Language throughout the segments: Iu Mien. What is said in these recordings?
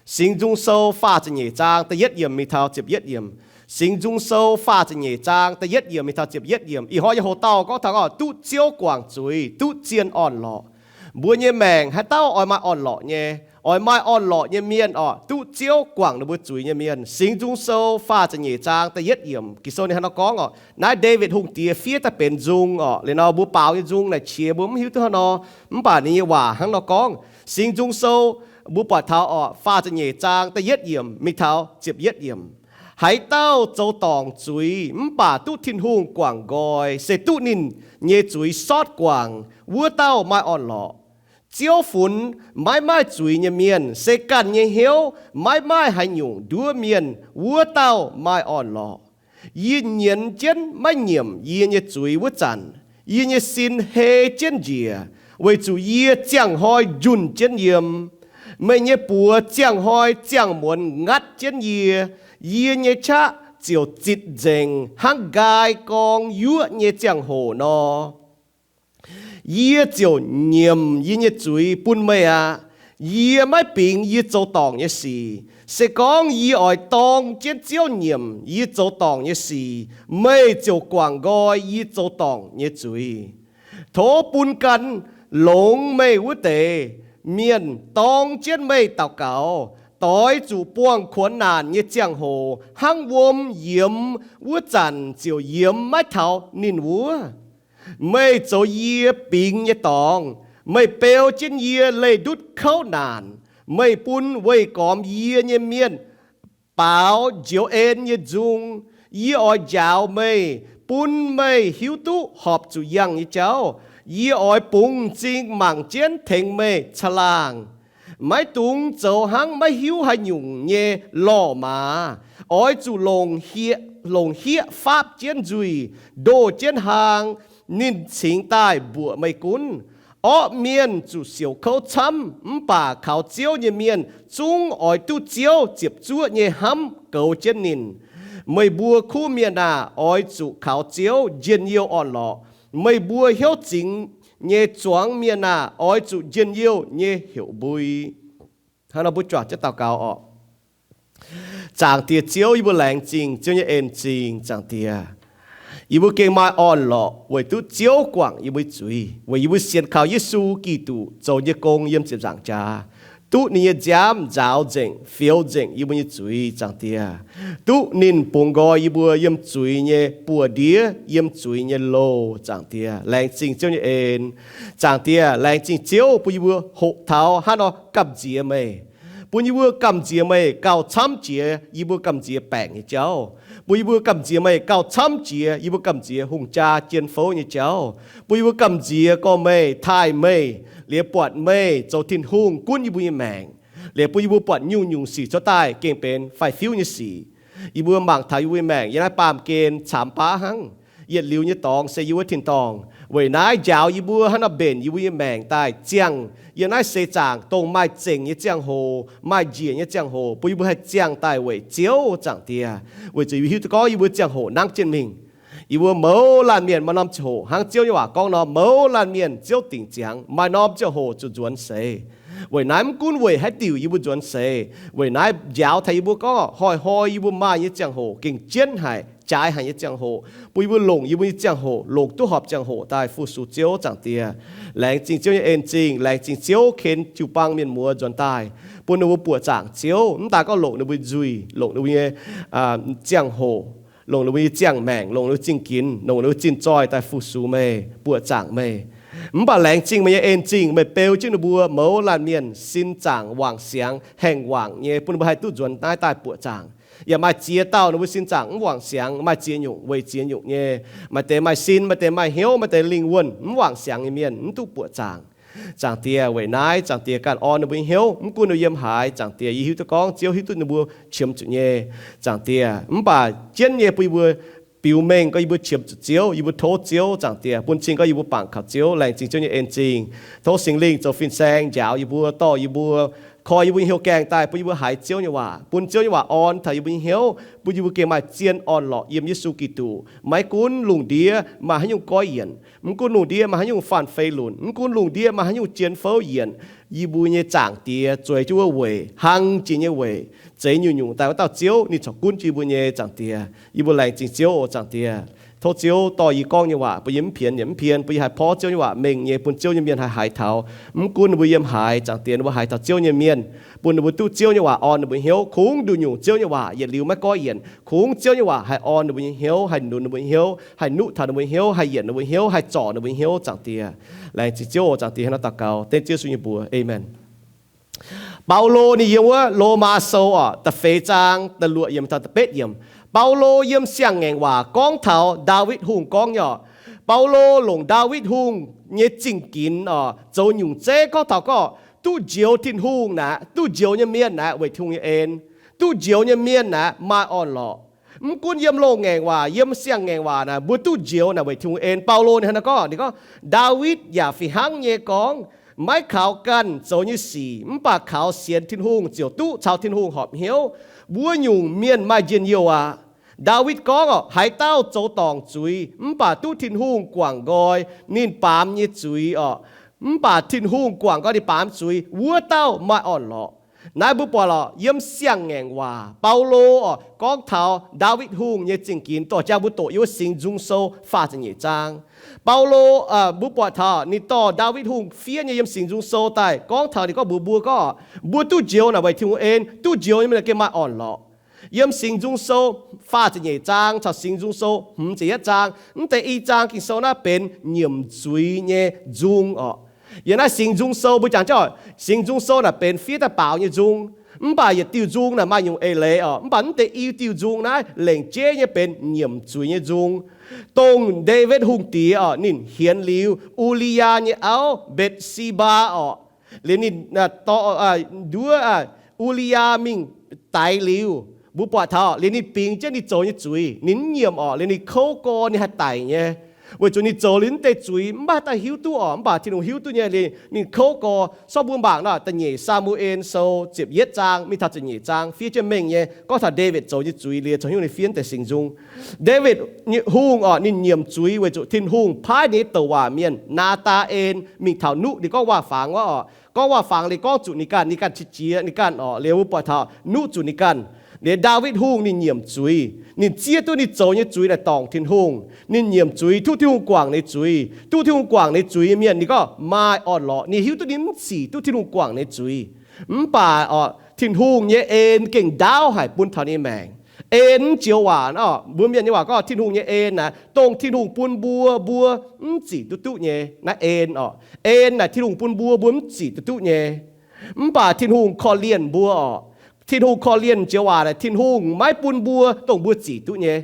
Singx Nzung Sou faah ziepc nyeic zaang da'yietv yiemc mingh taux ziepc yietv yiemc. Singx Nzung Sou faah ziepc nyeic zaang da'yietv yiemc mingh taux ziepc yietv yiemc. Ih hnoi nyei hoc-dauh gorngv taux oc, duqv Ziouv guangc zuiz, duqv zien orn-lorqc. Mbuo nyei maengc haaix dauh oix maaih orn-lorqc nyei, oix maaih orn-lorqc nyei mienh oc, duqv Ziouv guangc ninh mbuo zuiz nyei mienh. Singx Nzung Sou faah ziepc nyeic zaang da'yietv yiemc, Ging-Sou ninh hnangv nor gorngv oc. Naaiv Ndaawitv Hungh Diex fiev daaih benx nzung oc. Liuz nor mbuo baaux nyei nzung naaic qiex mbuo mv hiuv duqv hnangv nor, mv baac ninh nyei waac hnangv nor gorngv. Singx Nzung Sou mbuo buatc taux oc, faah ziepc nyeic zaang da'yietv yiemc mingh taux ziepc yietv yiemc. Haaix dauh zoux dorngc zuiz mv baac duqv Tin-Hungh guangc nqoi, se duqv ninh nyei zuiz sortv guangc, wuov dauh maaih orn-lorqc. Ziouv funx maiv maaih zuiz nyei mienh, se ganh nyei hnyouv maiv maaih haaix nyungc nduov mienh, wuov dauh maaih orn-lorqc. Yie nyienz jienv maiv nyiemc yie nyei zuiz wuov zanc, yie nyei sin hei jienv njiec, weic zuqc yie ziangh hnoi njunh jienv yiem. Meih nyei buoz ziangh hnoi ziangh muonz ngatv jienv yie. Yie nyei qaqv ziouc zitc nzengc hnangv nqaai gorng yuoqv nyei ziangh hoc nor. Yie ziouc nyiemc yie nyei zuiz bun meih aqv. Yie maiv bingx yie zoux dorngc nyei sic. Se gorngv yie oix dorng jienv Ziouv nyiemc yie zoux dorngc nyei sic, meih ziouc guangc nqoi yie zoux dorngc nyei zuiz. Tov bun gan longx meih wuov deix mienh dorng jienv meih daux gaux, doix zuqc buangh kuonx naanc nyei ziangh hoc hnangv wuom yiemx wuov zanc ziouc yiemx maiv taux ninh wuov. Meih zoux yie bingx nyei dorngx. Meih beu jienv yie leih ndutv kouv naanc. Meih bun weih gormx yie nyei mienh baaux njoux en nyei nzung. Yie oix njaaux meih, bun meih hiuv duqv horpc zuqc yangh nyei jauv. Yie oix bungx m'zing mangc jienv tengx meih caangh laangh. Maiv dungx zoux hnangv maiv hiuv haaix nyungc nyei lorh maaz. Oix zuqc longc hieqv, longc hieqv faapv jienv nzuih, ndoh jienv hlaang. Ninh cingx daaih mbuoqc meih gunv. Orqv mienh zuqc siouc kouv camv, mv baac kaux Ziouv nyei mienh zungv oix duqv Ziouv ziepc zuoqv nyei hnamv goux jienv ninh. Meih mbuo kuv mienh aah! Oix zuqc kaux Ziouv njien-youh orn-lorqc. Meih mbuo hnyouv zingx nyei zuangx mienh aah! Oix zuqc njien-youh nyei heuc mbui. Hnangv nor mbuo juangc jienv daux gaux orqc. Zaangc Diex Ziouv, yie mbuo laengz zingh Ziouv nyei en-zingh. Zaangc Diex, yie mbuo gengh maaih orn-lorqc weic duqv Ziouv guangc yie mbuo zuiz, weic yie mbuo sienx kaux Yesu Giduc zoux nyei gong yiem ziepc nzaangc jaax, duqv ninh nyei nziaamv nzaaux nzengc, fioux nzengc yie mbuo nyei zuiz. Zaangc Diex, duqv ninh bungx nqoi yie mbuo yiem zuiz nyei buoz-ndiev, yiem zuiz nyei loh. Zaangc Diex, laengz zingh Ziouv nyei en. Zaangc Diex, laengz zingh Ziouv bun yie mbuo hoqc taux hnangv nor gamh nziex meih, bun yie mbuo gamh nziex meih gauh camv jiex yie mbuo gamh nziex baengc nyei jauv, bun yie mbuo gamh nziex meih gauh camv jiex yie mbuo gamh nziex hungh jaa jien fouv nyei jauv, bun yie mbuo gamh nziex gorngv meih, taaih meih, liuz buatc meih zoux Tin-Hungh gunv yie mbuo nyei maengc, liuz bun yie mbuo buatc nyungc-nyungc sic cuotv daaih gengh benx faix-fiuv nyei sic. Yie mbuo mangc taux yie mbuo nyei maengc yiem naaiv baamh gen camx baav hnangv. Yietc liuz nyei dorngx se yie mbuo tin-dorngh. Weic naaiv njaaux yie mbuo hnangv nor mbenc yie mbuo nyei maengc daaih ziangh yiem naaiv seix zaangc dongh maaih zengc nyei ziangh hoc, maaih njiec nyei ziangh hoc, bun yie mbuo haih ziangh daaih weic Ziouv. Zaangc Diex, weic zuqc yie mbuo hiuv duqv gorngv yie mbuo ziangh hoc nangv jienv mingh. Yie mbuo mouz laanh mienh maaih norm ziangh hoc hnangv Ziouv nyei waac gorngv nor, mouz laanh mienh Ziouv dingc ziangx, maaih norm ziangh hoc zuqc nzuonx seix. Weic naaiv mv gunv weic haaix diuc yie mbuo nzuonx seix, weic naaiv njaaux taux yie mbuo gorngv hnoi-hnoi yie mbuo maaih nyei ziangh hoc gengh jienv haic, jaaix haic nyei ziangh hoc, bun yie mbuo longc yie mbuo nyei ziangh hoc, longc duqv horpc ziangh hoc daaih fu-sux Ziouv. Zaangc Diex, laengz zingh Ziouv nyei en-zingh, laengz zingh Ziouv ken jiu-baang mienh muoz nzuonx daaih, bun ninh mbuo buoqc zaangc Ziouv, mv daan gorngv longc ninh mbuo nzuih, longc ninh mbuo nyei ziangh hoc, longc ninh mbuo nyei ziangh maengc, longc ninh mbuo zingh ginx, longc ninh mbuo zinh zoih daaih fu-sux meih, buoqc zaangc meih. Mv baac laengz zingh meih nyei en-zingh, meih beu jienv ninh mbuo mouz laanh mienh sin zaangc wangc siangx, haengh wangc nyei, bun ninh mbuo haih duqv nzuonx naaiv daaih buoqc zaangc. Yaac maaih ziex dauh ninh mbuo sin zaangc mv wangc siangx, maaih ziex nyungc weic ziex nyungc nyei. Maaih deix maaih sin, maaih deix maaih hnyouv, maaih deix lingh wuonh mv wangc siangx nyei mienh mv duqv buoqc zaangc. Zaangc Diex, weic naaiv Zaangc Diex ganh orn ninh mbuo nyei hnyouv, mv gunv ninh mbuo yiem haaix, Zaangc Diex, yie hiuv duqv gorngv Ziouv hiuv duqv ninh mbuo qiemx zuqc nyei, Zaangc Diex. Mv baac jienv nyei bun yie mbuo biux mengh gorngv yie mbuo qiemx zuqc Ziouv, yie mbuo tov Ziouv, Zaangc Diex, bun cing gorngv yie mbuo bangc kaux Ziouv. Laengz zingh Ziouv nyei en-zingh. Tov Singx Lingh zoux fin-saeng njaaux yie mbuo, dorh yie mbuo, koi yie mbuo nyei hnyouv gaengh daaih bun yie mbuo haiz Ziouv nyei waac, bun Ziouv nyei waac orn taux yie mbuo nyei hnyouv, bun yie mbuo gengh maaih zien orn-lorqc yiem Yesu Giduc. Maiv gunv lungh ndiev maaih haaix nyungc goiv yienc, mv gunv lungh ndiev maaih haaix nyungc faanh fei lunc, mv gunv lungh ndiev maaih haaix nyungc jien fouv yienc, yie mbuo nyei Zaangc Diex zueiz jienv wuov weic, hlang jiex nyei weic, zeix nyungc-nyungc daaih wuov dauh Ziouv, ninh corc gunv jienv yie mbuo nyei Zaangc Diex. Yie mbuo laengz zingh Ziouv oc, Zaangc Diex. Tov Ziouv dorh yie gorngv nyei waac bun yie mv pienx yaac mv pien, bun yie haih porv Ziouv nyei waac mengh nyei, bun Ziouv nyei mienh haih haiz taux. Mv gunv ninh mbuo yiem haaix, Zaangc Diex, ninh mbuo haiz taux Ziouv nyei mienh, bun ninh mbuo duqv Ziouv nyei waac orn ninh mbuo hnyouv. Kungx nduqc nyungc Ziouv nyei waac yietc liuz maiv goiv yienc. Kungx Ziouv nyei waac haih orn ninh mbuo nyei hnyouv, haih nunc ninh mbuo nyei hnyouv, haih nuqv taux ninh mbuo nyei hnyouv, haih yienc ninh mbuo nyei hnyouv, haih zorc ninh mbuo nyei hnyouv, Zaangc Diex. Laengz zingh Ziouv oc, Zaangc Diex. Hnangv naaiv daux gaux dengv Ziouv Yesu nyei mbuox, aamen. Baulo ninh yiem wuov Lomaa Sou oc, da'feix zaang da'luoqc yiemc taux da'betv yiemc. Baulo yiem Siang-Ngaengc Waac gorngv taux Ndaawitv Hungh gorngv nyei oc. Baulo longc Ndaawitv Hungh nyei zingh ginx oc zoux nyungc zeiv gorngv taux gorngv duqv njoux Tin-Hungh naaic, duqv njoux nyei mienh naaic weic Tin-Hungh nyei en. Duqv njoux nyei mienh naaic maaih orn-lorqc. Mv gunv yiem Loz-Ngaengc Waac, yiem Siang-Ngaengc Waac naaic, mbuo duqv njoux naaic weic Tin-Hungh en. Baulo ninh hnangv naaiv gorngv, ninh gorngv, Ndaawitv yaac fih hnangv nyei gorngv, maiv kaux ganh zoux nyei sic, mv baac kaux sienx Tin-Hungh ziouc duqv caux Tin-Hungh horpc hnyouv. Wuov nyungc mienh maaih njien-youh aqv. Ndaawitv gorngv oc, haaix dauh zoux dorngc zuiz mv baac duqv Tin-Hungh guangc nqoi ninh baamz nyei zuiz oc, mv baac Tin-Hungh guangc nqoi ninh baamz zuiz, wuov dauh maaih orn-lorqc. Naaiv mbuo buatc lorqc, yiem Siang-Ngaengc Waac, Baulo oc gorngv taux Ndaawitv Hungh nyei zingh ginx. Dorh jang mbuo doqc yiem wuov Singx Nzung Sou faah ziepc nyeic zaang. Baulo, mbuo buatc taux ninh dorh Ndaawitv Hungh fiev nyei yiem Singx Nzung Sou daaih gorngv taux ninh gorngv mbuox mbuo gorngv, mbuo duqv njoux naaic weic Tin-Hungh en, duqv njoux nyei mienh gengh maaih orn-lorqc. Yiem Singx Nzung Sou faah ziepc nyeic zaang caux Singx Nzung Sou hmz ziepc yietv zaang, mv deix i zaang Ging-Sou naaiv benx nyiemc zuiz nyei nzung oc. Yiem naaiv Singx Nzung Sou mbuo jangx jienv oc, Singx Nzung Sou naaic benx fiev daaih baaux nyei nzung. Mv baac yietc diuh nzung naaic maaih nyungc eix leiz oc, mv baac mv deix i diuh nzung naaiv lengc jeiv nyei benx nyiemc zuiz nyei nzung, dongh Ndaawitv Hungh Diex oc, ninh hienx liuz U^li^yaa nyei auv, Mbetc^si^mbaa oc, liuz ninh dorh, nduov, U^li^yaa mingh daix liuz, mbuo buatc taux liuz ninh bingx jienv ninh zoux nyei zuiz, ninh mv nyiemc oc, liuz ninh kouv gorx ninh haih daic nyei. Weic zuqc ninh zoux liuz mv deix zuiz mv maaih dauh hiuv duqv oc, mv baac Tin-Hungh hiuv duqv nyei. Liuz ninh kouv gorx. Sorng mbuo mangc nor, da'nyeic Saa^mu^en Sou ziepc yietv zaang mingh taux ziepc nyeic zaang fiev jienv mengh nyei, gorngv taux Ndaawitv zoux nyei zuiz liuz caux hnyouv ninh fiev deix Singx Nzung. Ndaawitv Hungh oc, ninh nyiemc zuiz weic zuqc Tin-Hungh paaiv ninh nyei douc waac mienh, Naa^taa^en, mingh taux nuqv ninh gorngv waac-fangx wuov oc. Gorngv waac-fangx liuz gorngv zuqc ninh ganh, ninh ganh qiex jiez ninh ganh oc, liuz mbuo buatc taux nuqv zuqc ninh ganh. Liuz Ndaawitv Hungh ninh nyiemc zuiz, ninh zieqv duqv ninh zoux nyei zuiz naaic dorngc Tin-Hungh. Ninh nyiemc zuiz, duqv Tin-Hungh guangc ninh zuiz. Duqv Tin-Hungh guangc ninh zuiz nyei mienh ninh gorngv maaih orn-lorqc. Ninh hiuv duqv ninh mv zic duqv Tin-Hungh guangc ninh zuiz. Mv baac oc, Tin-Hungh nyei en gengh ndaauv haic bun taux ninh maengc. En mv joux waac oc, mbuo mienh nyei waac gorngv Tin-Hungh nyei en naaic, dongh Tin-Hungh bun mbuo, mbuo mv zic duqv duqv nyei. Naaiv en oc, en naaic Tin-Hungh bun mbuo, mbuo mv zic duqv duqv nyei. Mv baac Tin-Hungh korv-lienh mbuo oc. Tin-Hungh korv-lienh joux waac naaic, Tin-Hungh maiv bun mbuo dongh mbuo zic duqv nyei.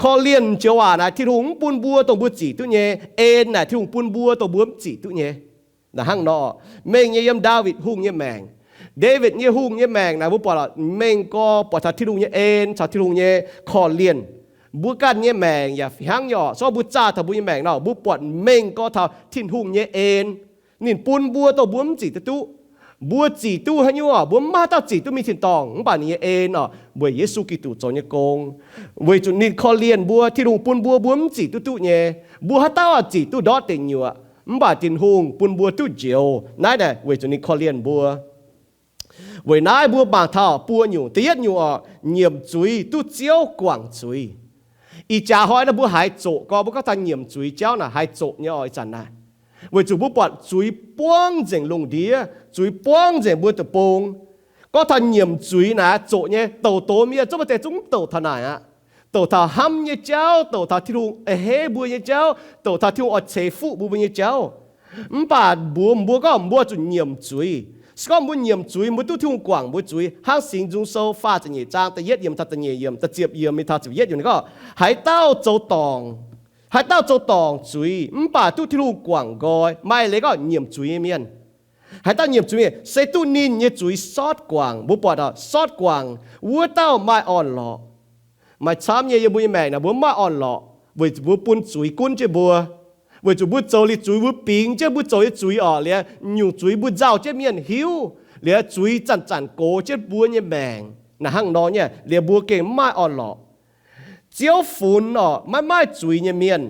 Korv-lienh joux waac naaic, Tin-Hungh mv bun mbuo dongh mbuo zic duqv nyei. En naaic Tin-Hungh bun mbuo dongh mbuo mv zic duqv nyei. Naaic hnangv nor, mengh nyei yiem Ndaawitv Hungh nyei maengc. Ndaawitv nyei hungh nyei maengc naaic mbuo buatc lorqc, mengh gorx buatc taux Tin-Hungh nyei en caux Tin-Hungh nyei korv-lienh. Mbuo ganh nyei maengc yaac fih hnangv nyei oc. Sorng mbuo zaah taux mbuo nyei maengc nor, mbuo buatc mengh gorx taux Tin-Hungh nyei en. Ninh bun mbuo dongh mbuo mv zic duqv duqv. Mbuo zic duqv haaix nyungc oc? Mbuo mv maaih haaix dauh zic duqv mingh tin-dorngh. Mv baac ninh nyei en oc, weic Yesu Giduc zoux nyei gong, weic zuqc ninh korv-lienh mbuo, Tin-Hungh bun mbuo, mbuo mv zic duqv duqv nyei. Mbuo haaix dauh zic duqv ndortv deic nyuoqc, mv baac Tin-Hungh bun mbuo duqv njoux. Naaiv naaic weic zuqc ninh korv-lienh mbuo. Weic naaiv mbuo mangc taux buo nyungc. Da'yietv nyungc oc, nyiemc zuiz duqv Ziouv guangc zuiz. Ih jaax hnoi naaiv mbuo haiz zoqc gorx, mbuo gorngv taux nyiemc zuiz jauv naaic haiz zoqc nyei oc. Ih zanc naaic, weic zuqc mbuo buatc zuiz buangv nzengc lungh ndiev, zuiz buangv nzengc mbuo deic-bung. Gorngv taux nyiemc zuiz naaic zoqc nyei, douc doz mienh zungv maaih deix zungv mv douc taux naaic aqv. Douc taux hnamv nyei jauv, douc taux Tin-Hungh a'hneiv mbuo nyei jauv, douc taux Tin-Hungh oix ceix fuqv mbuo, mbuo nyei jauv. Mv baac mbuox mbuo gorngv mbuo zuqc nyiemc zuiz. Se gorngv mbuo nyiemc zuiz, mbuo duqv Tin-Hungh guangc mbuo zuiz. Hnangv Singx Nzung Sou faah ziepc nyeic zaang da'yietv yiemc taux da'nyeic yiemc, da'ziepc yiemc mingh taux ziepc yietv yiemc gorngv, haaix dauh zoux dorngc, haaix dauh zoux dorngc zuiz mv baac duqv Tin-Hungh guangc nqoi, maaih leiz gorngv nyiemc zuiz nyei mienh. Haaix dauh nyiemc zuiz mienh, se duqv ninh nyei zuiz sortv guangc. Mbuo buatc oc, sortv guangc, wuov dauh maaih orn-lorqc. Maaih camv nyei yiem mbuo nyei maengc naaic mbuo mv maaih orn-lorqc, weic zuqc mbuo bun zuiz gunv jienv mbuo. Weic zuqc mbuo zoux liuz zuiz, mbuo bingx jienv mbuo zoux nyei zuiz oc, liuz nyungc zuiz mbuo nzauh jienv mienh hiuv, liuz zuiz zanc-zanc gox jienv mbuo nyei maengc. Naaic hnangv nor nyei, liuz mbuo gengh mv maaih orn-lorqc. Ziouv funx oc, maiv maaih zuiz nyei mienh.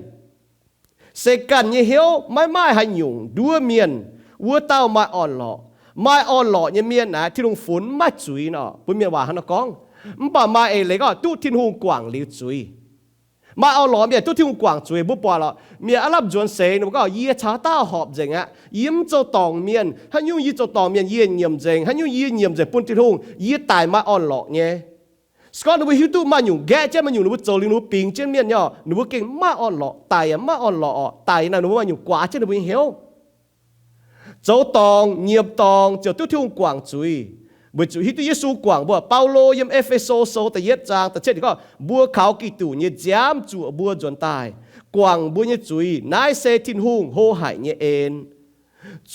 Se ganh nyei hnyouv maiv maaih haaix nyungc nduov mienh, wuov dauh maaih orn-lorqc. Maaih orn-lorqc nyei mienh naaic Tin-Hungh funx maiv maaih zuiz nor, bun mienh waac hnangv nor gorngv. Mv baac maaih eix leiz gorngv duqv Tin-Hungh guangc liuz zuiz. Maaih orn-lorqc mienh duqv Tin-Hungh guangc zuiz. Mbuo buatc lorqc, mienh aav lamh nzuonx seix ninh mbuo gorngv, yie caux haaix dauh horpc nzengc aqv. Yie mv zoux dorngc mienh. Haaix nyungc yie zoux dorngc mienh yie nyiemc nzengc, haaix nyungc yie nyiemc nzengc bun Tin-Hungh, yie daic maaih orn-lorqc nyei. Se gorngv ninh mbuo hiuv duqv maaih nyungc nqaeqv jienv, maaih nyungc ninh mbuo zoux liuz ninh mbuo bingx jienv mienh nyei, ninh mbuo gengh maiv orn-lorqc, daic yaac maiv orn-lorqc oc. Daic naaic ninh mbuo maaih nyungc guaax jienv ninh mbuo nyei hnyouv. Zoux dorngc, nyiemc dorngc ziouc duqv Tin-Hungh guangc zuiz. Weic zuqc hiuv duqv Yesu guangc mbuo. Baulo yiem E^fe^so Sou da'yietv zaang da'cietv gorngv, mbuo kaux Giduc nyei nziaamv zuoqc mbuo nzuonx daaih, guangc mbuo nyei zuiz. Naaiv se Tin-Hungh hlo haic nyei en.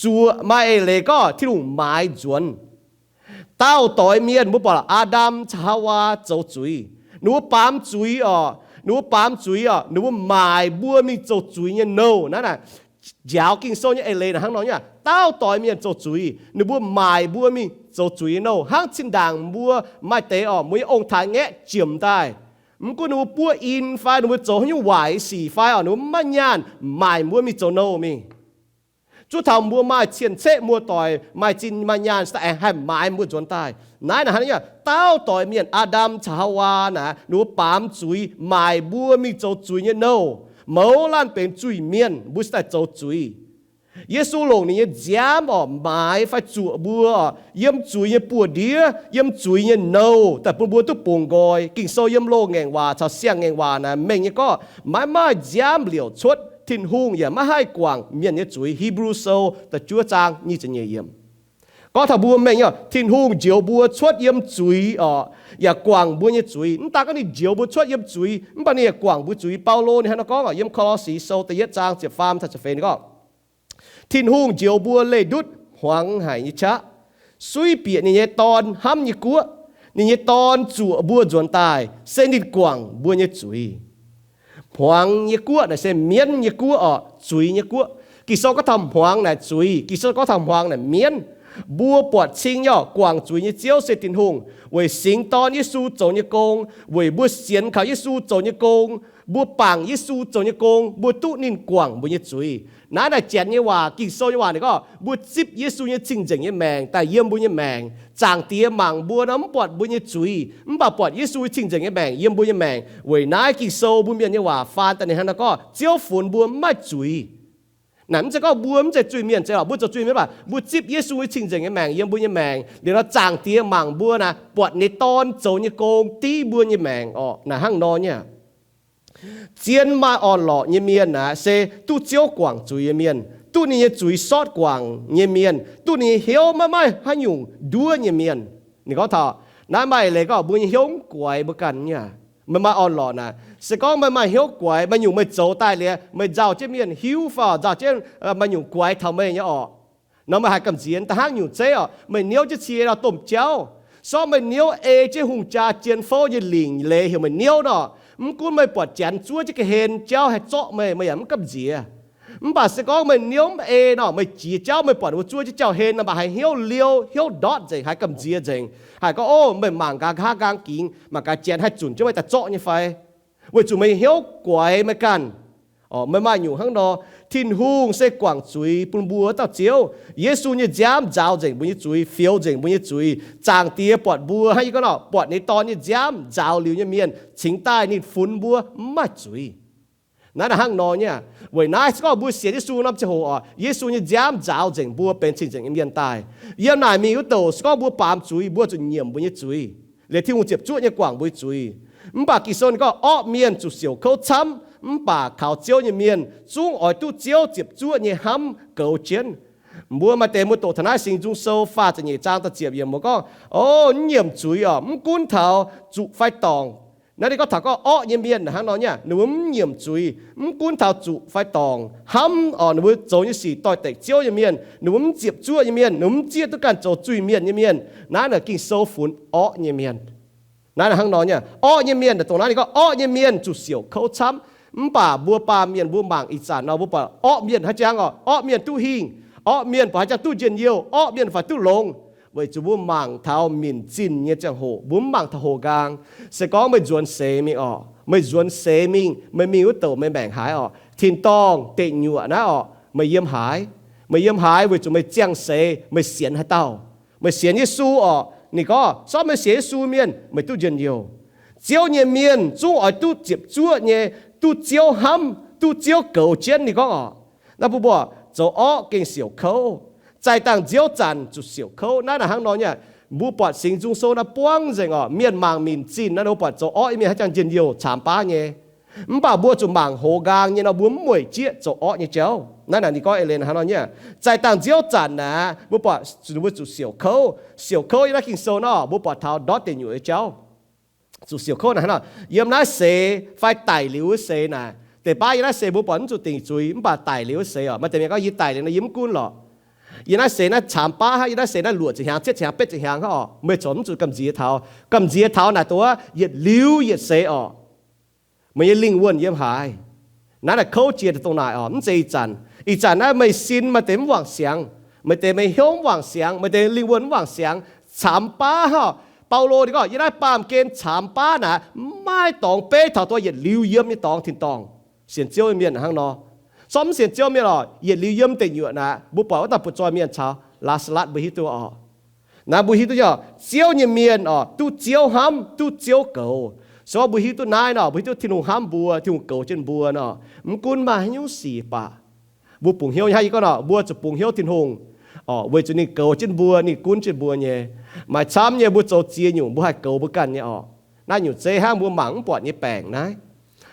Zuoqc maaih eix leiz gorngv Tin-Hungh maaiz nzuonx. Daauh doix mienh mbuo buatc lorqc, Aa^ndam caux Haawaa zoux zuiz. Ninh mbuo baamz zuiz oc. Ninh mbuo baamz zuiz oc. Ninh mbuo maaic mbuo mingh zoux zuiz nyei nouh. Naaiv naaic njaaux Ging-Sou nyei eix leiz naaic hnangv nor nyei. Daauh doix mienh zoux zuiz, ninh mbuo maaic mbuo mingh zoux zuiz nyei nouh. Hnangv zinh ndaangc mbuo maaih deix oc, mbuo nyei ong-taaix-ngaeqv jiemx daaih. Mv gunv ninh mbuo buov in fai ninh mbuo zoux haaix nyungc waaic sic fai oc, ninh mbuo maiv nyaanh maaic mbuo mingh zoux nouh mingh. Zuov taux mbuo maaih cien-ceqv muoz-doic, maaih zinh maaih nyaanh, se daaih aengx haih maaiz mbuo nzuonx daaih. Naaiv naaic hnangv nor nyei, daauh doix mienh Aa^ndam caux Haawaa naaic, ninh mbuo baamz zuiz, maaic mbuo mingh zoux zuiz nyei nouh. Mouz laanh benx zuiz-mienh, mbuo se daaih zoux zuiz. Yesu longc ninh nyei nziaamv oc, maaiz fai zuoqc mbuo oc, yiem zuiz nyei buoz-ndiev, yiem zuiz nyei nouh, daaih bun mbuo duqv bungx nqoi. Ging-Sou yiem loz-ngaengc waac caux siang-ngaengc waac naaic mengh nyei gorngv, maiv maaih nziaamv liouc cuotv Tin-Hungh yaac maiv haih guangc mienh nyei zuiz. Hipv^lu Sou da'juov zaang nyic ziepc nyeic yiemc. Gorngv taux mbuo mengh nyei, Tin-Hungh njoux mbuo cuotv yiem zuiz oc, yaac guangc mbuo nyei zuiz. Mv daan gorngv ninh njoux mbuo cuotv yiem zuiz, mv baac ninh yaac guangc mbuo zuiz. Baulo ninh hnangv nor gorngv oc, yiem Ko^lo^si Sou da'yietv zaang ziepc faam taux ziepc feix ninh gorngv, Tin-Hungh njoux mbuo leih ndutv hmuangx haic nyei qaqv, suiv bieqc ninh nyei Dorn hnamv nyei guoqv. Ninh nyei Dorn zuoqc mbuo nzuonx daaih se ninh guangc mbuo nyei zuiz. Hmuangx nyei guoqv naaic se mienv nyei guoqv oc, zuiz nyei guoqv. Ging-Sou gorngv taux hmuangx naaic zuiz, Ging-Sou gorngv taux hmuangx naaic mienv. Mbuo buatc cing nyei oc, guangc zuiz nyei Ziouv se Tin-Hungh. Weic singx Dorn Yesu zoux nyei gong, weic mbuo sienx kaux Yesu zoux nyei gong, mbuo bangc Yesu zoux nyei gong, mbuo duqv ninh guangc mbuo nyei zuiz. Naaiv naaic Janx nyei waac, Ging-Sou nyei waac ninh gorngv, mbuo zipv Yesu nyei cing-nzengc nyei maengc daaih yiem mbuo nyei maengc. Zaangc Diex mangc mbuo nor mv buatc mbuo nyei zuiz, mv baac buatc Yesu cing-nzengc nyei maengc yiem mbuo nyei maengc. Weic naaiv Ging-Sou mbuo Mienh nyei waac faan daaih ninh hnangv nor gorngv, Ziouv funx mbuo mv maaih zuiz. Naaic mv zeiz gorngv mbuo mv zeiz zuiz-mienh, zeiz lorqc, mbuo zoux zuiz-mienh, mv baac mbuo zipv Yesu nyei cing-nzengc nyei maengc yiem mbuo nyei maengc liuz nor, Zaangc Diex mangc mbuo naaic buatc ninh Dorn zoux nyei gong div mbuo nyei maengc orqc. Naaic hnangv nor nyei aqv. Zien maaih orn-lorqc nyei mienh naaic se duqv Ziouv guangc zuiz nyei mienh, duqv ninh nyei zuiz sortv guangc nyei mienh, duqv ninh nyei hnyouv maiv maaih haaix nyungc nduov nyei mienh. Ninh gorngv taux naaiv maaih eix leiz gorngv mbuo nyei hnyouv mv guaix mbuo ganh nyei aqv. Meih maaih orn-lorqc naaic, se gorngv meih maaih hnyouv guaix, maaih nyungc meih zoux daaih liuz, meih nzauh jienv mienh hiuv fai nzauh jienv maaih nyungc guaix taux meih nyei orqc, nor meih haiz gamh nziex. Da'hnangv nyungc zeiv oc, meih niouv jienv cie nor domh jauv, se gorngv meih niouv ei jienv hungh jaa jien-fouv nyei lingc leiz heuc meih niouv nor, mv gunv meih buatc Janx zuov jienv ga'hlen jauv haih zorqv meih, meih yaac mv gamh nziex. Mv baac se gorngv meih niouv mv ei nor, meih jiex jauv meih buatc ninh mbuo zuov jienv jauv-hlen nor, meih haiz hnyouv liouh, hnyouv ndortv nzengc, haiz gamh nziex nzengc, haiz gorngv, Ov, meih mangc gaax nqa'haav nqaang gingx, mangc gaax Janx haih zunc jienv meih daaih zorqv nyei fai? Weic zuqc meih hnyouv guaix meih ganh. Orqc, meih maaih nyungc hnangv nor. Tin-Hungh se guangc zuiz bun mbuo dauh Ziouv. Yesu nyei nziaamv nzaaux nzengc mbuo nyei zuiz, fioux nzengc mbuo nyei zuiz. Zaangc Diex buatc mbuo hnangv yie gorngv nor, buatc ninh Dorn nyei nziaamv nzaaux liuz nyei mienh cingx daaih ninh funx mbuo mv maaih zuiz. Naaiv naaic hnangv nor nyei aqv. Weic naaiv se gorngv mbuo sienx Yesu norm ziangh hoc oc, Yesu nyei nziaamv nzaaux nzengc mbuo benx cing-nzengc nyei mienh daaih. Yiem naaic mingh wuov douc se gorngv mbuo baamz zuiz, mbuo zuqc nyiemc mbuo nyei zuiz, liuz Tin-Hungh ziepc zuoqv nyei guangc mbuo nyei zuiz. Mv baac Ging-Sou ninh gorngv orqv mienh zuqc siouc kouv camv, mv baac kaux Ziouv nyei mienh zungv oix duqv Ziouv ziepc zuoqv nyei hnamv goux jienv. Mbuo maaih deix mbuo doqc taux naaiv Singx Nzung Sou faah ziepc nyeic zaang da'ziepc yiemc mbuo gorngv, Ov, mv nyiemc zuiz oc, mv gunv taux zuqc fai dorngc. Naaiv ninh gorngv taux gorngv orqv nyei mienh hnangv nor nyei aqv. Ninh mbuo mv nyiemc zuiz, mv gunv taux zuqc fai dorngc, hnamv oc ninh mbuo zoux nyei sic doix-dekc Ziouv nyei mienh, ninh mbuo mv ziepc zuoqv nyei mienh, ninh mbuo mv zieqv duqv ganh zoux zuiz-mienh nyei mienh. Naaiv naaic Ging-Sou funx orqv nyei mienh. Naaiv hnangv nor nyei aqv. Orqv nyei mienh, dongh naaiv ninh gorngv orqv nyei mienh zuqc siouc kouv camv. Mv baac mbuo baamh mienh mbuo mangc ih zanc nor mbuo buatc orqv mienh haaix jangx oc, orqv mienh duqv hingh, orqv mienh buatc haaix jangx duqv njien-youh, orqv mienh faaux duqv longx. Weic zuqc mbuo mangc taux minc zinh nyei ziangh hoc, mbuo mv mangc taux hoqc nqaang. Se gorngv meih nzuonx seix mingh orqc, meih nzuonx seix mingh, meih mingh wuov douc meih maengc haaix orqc, tin-dorngh deic nyuoqc naaiv orqc, meih yiem haaix? Meih yiem haaix weic zuqc meih ziangh seix, meih sienx haaix dauh? Meih sienx Yesu orqc? Ninh gorngv, sortv meih sienx Yesu mienh, meih duqv njien-youh. Ziouv nyei mienh zungv oix duqv ziepc zuoqv nyei, duqv Ziouv hnamv, duqv Ziouv goux jienv. Ninh gorngv orqc, naaiv mbuo buatc zoux orqv gengh siouc kouv. Zaih dangh nziouv zanc zuqc siouc kouv. Naaiv naaic hnangv nor nyei. Mbuo buatc Singx Nzung Sou naaiv buangv nzengc orqc, mienh mangc minc zinh naaiv, mbuo buatc zoux orqv nyei mienh haaix jangx njien-youh caamx baav nyei. Mv baac mbuo zuqc mangc hoz nqaang nyei nor, mbuo mv mueic jieqv zoux orqv nyei jauv. Naaiv naaic ninh gorngv eix leiz hnangv nor nyei. Zaih dangh nziouv zanc naaic, mbuo buatc mbuo zuqc siouc kouv. Siouc kouv yiem naaiv Ging-Sou nor, mbuo buatc taux ndortv deic nyuoqc nyei jauv. Zuqc siouc kouv naaic hnangv nor, yiem naaiv seix fai daic liuz wuov seix naaic, deix baav yiem naaiv seix mbuo buatc mv zuqc dingc zuiz, mv baac daic liuz wuov seix orqc, maaih deix mienh gorngv yie daic liuz nor yie mv gunv lorqc. Yiem naaiv seix naaiv caamx baav hnangv, yie naaiv seix naaiv luoqc ziepc hnyangx, cietv ziepc hnyangx, betv ziepc hnyangx hnangv orqc, meih corc mv zuqc gamh nziex taux. Gamh nziex taux naaic dongh wuov yietc liuz yietc seix orqc, meih nyei lingh wuonh yiem haaix? Naaiv naaic kouv jiex dongh naaic orqc, mv zeiz ih zanc. Ih zanc naaiv meih sin maaih deix mv wangc siangx, maaih deix meih hnyouv mv wangc siangx, maaih deix lingh wuonh mv wangc siangx, caamx baav hnangv. Baulo ninh gorngv yiem naaiv baamh gen caamx baav naaic, mv maaih dorngx beiv taux dongh yietc liuz yiem nyei dorngx tin-dorngh. Sienx Ziouv nyei mienh hnangv nor. Sortv mv sienx Ziouv mienh orqc, yietc liuz yiem deic nyuoqc naaic, mbuo buatc wuov dauh butv-zoih mienh caux Laa^saa^latv, mbuo hiuv duqv orqc. Naaiv mbuo hiuv duqv nyei orqc, Ziouv nyei mienh orqc, duqv Ziouv hnamv, duqv Ziouv goux. Se gorngv mbuo hiuv duqv naaiv nor, mbuo hiuv duqv Tin-Hungh hnamv mbuo, Tin-Hungh goux jienv mbuo nor, mv gunv maaih haaix nyungc sic baac mbuo bungx hnyouv nyei. Hnangv yie gorngv nor, mbuo zuqc bungx hnyouv Tin-Hungh orqc, weic zuqc ninh goux jienv mbuo, ninh gunv jienv mbuo nyei. Maaih camv nyei mbuo zoux ziex nyungc mbuo haih goux mbuo ganh nyei orqc. Naaiv nyungc zeiv hnangv mbuo mangc mv buatc nyei baengc naaiv.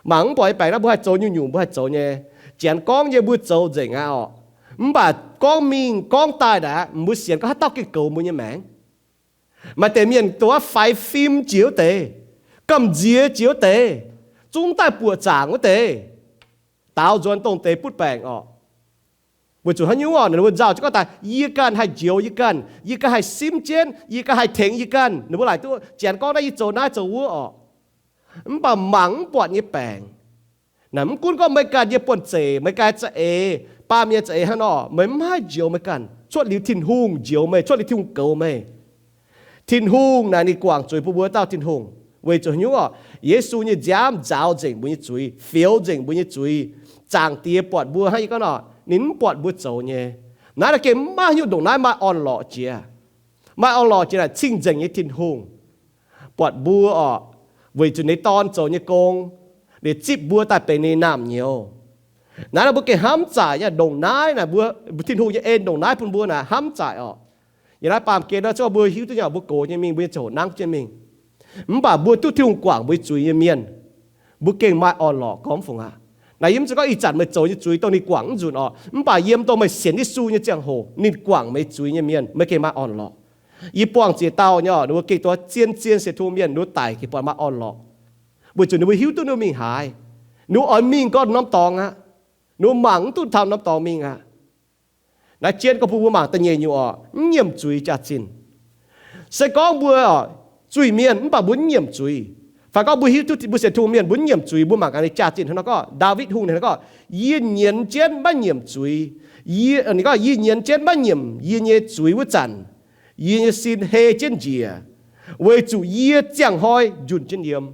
Mangc mv buatc nyei baengc naaiv mbuo haih zoux nyungc-nyungc mbuo haih zoux nyei. Janx gorngv nyei mbuo zoux nzengc aqv orqc. Mv baac gorngv mingh gorngv daaih naaic, mbuo sienx gorngv haaix dauh gengh goux mbuo nyei maengc. Maaih deix mienh dongh wuov faix fim jiex wuov deix, gamh nziex jiex wuov deix, zungv daaih buoqc zaangc wuov deix, daaux nzuonx dongh deix butv baengc orqc. Weic zuqc haaix nyungc orqc, ninh mbuo nzauh jienv gorngv daaih, yie ganh haih njoux yie ganh, yie ganh haih simv jienv, yie ganh haih tengx yie ganh. Ninh mbuo laaic duqv janx gorngv naaiv yie zoux naaiv zoux wuov orqc. Mv baac mangc mv buatc nyei baengc naaic, mv gunv gorngv meih ganh yie buonv-zeic, meih ganh za'eix, baamh mienh za'eix hnangv nor, meih mv haih njoux meih ganh. Cuotv liuz Tin-Hungh njoux meih, cuotv liuz Tin-Hungh goux meih. Tin-Hungh naaic ninh guangc zuiz bun mbuo dauh Tin-Hungh. Weic zuqc haaix nyungc orqc? Yesu nyei nziaamv nzaaux nzengc mbuo nyei zuiz, fioux nzengc mbuo nyei zuiz. Zaangc Diex buatc mbuo hnangv yie gorngv nor, ninh mv buatc mbuo zoux nyei. Naaiv naaic gengh mv maaih haaix nyungc ndongc naaiv maaih orn-lorqc jiex. Maaih orn-lorqc jiex naaic cing-nzengc nyei Tin-Hungh buatc mbuo orqc, weic zuqc ninh Dorn zoux nyei gong, ninh zipv mbuo daaih benx ninh naamh nyouz. Naaiv naaic mbuo gengh hnamv zaaic nyei ndongc naaiv naaic, mbuo Tin-Hungh nyei en ndongc naaiv bun mbuo naaic hnamv zaaic orqc. Yiem naaiv baamh gen naaic, mbuo hiuv duqv nyei, mbuo gox nyei mingh, mbuo nyei ziangh hoc nangv jienv mingh. Mv baac mbuo duqv Tin-Hungh guangc mbuo zuiz nyei mienh, mbuo gengh maaih orn-lorqc gormx fungc aqv. Naaic yie mv zeiz gorngv ih zanc meih zoux nyei zuiz dongh ninh guangc mv nzunc orqc. Mv baac yiem dongh meih sienx Yesu nyei ziangh hoc, ninh guangc meih zuiz nyei mienh, meih gengh maaih orn-lorqc. Yie buangh ziex dauh nyei orqc, ninh mbuo gengh dongh zien-zien sienx Tin-Hungh mienh, ninh mbuo daic gengh buatc maaih orn-lorqc, weic zuqc ninh mbuo hiuv duqv ninh mbuo mingh haaix. Ninh mbuo oix mingh gorngv norm dorngx aqv. Ninh mbuo mangc mv duqv taux norm dorngx mingh aqv. Naaiv jienv gorngv bun mbuo mangc da'nyeic nyungc orqc, mv nyiemc zuiz jaax-zinh. Se gorngv mbuo orqc, zuiz-mienh mv baac mbuo mv nyiemc zuiz, fai gorngv mbuo hiuv duqv mbuo sienx Tin-Hungh mienh mbuo mv nyiemc zuiz, mbuo mangc gaax ninh jaax-zinh hnangv nor gorngv, Ndaawitv Hungh ninh gorngv, yie nyienz jienv maiv nyiemc zuiz. Yie, ninh gorngv, yie nyienz jienv maiv nyiemc yie nyei zuiz wuov zanc, yie nyei sin hei jienv njiec, weic zuqc yie ziangh hnoi njunh jienv yiem.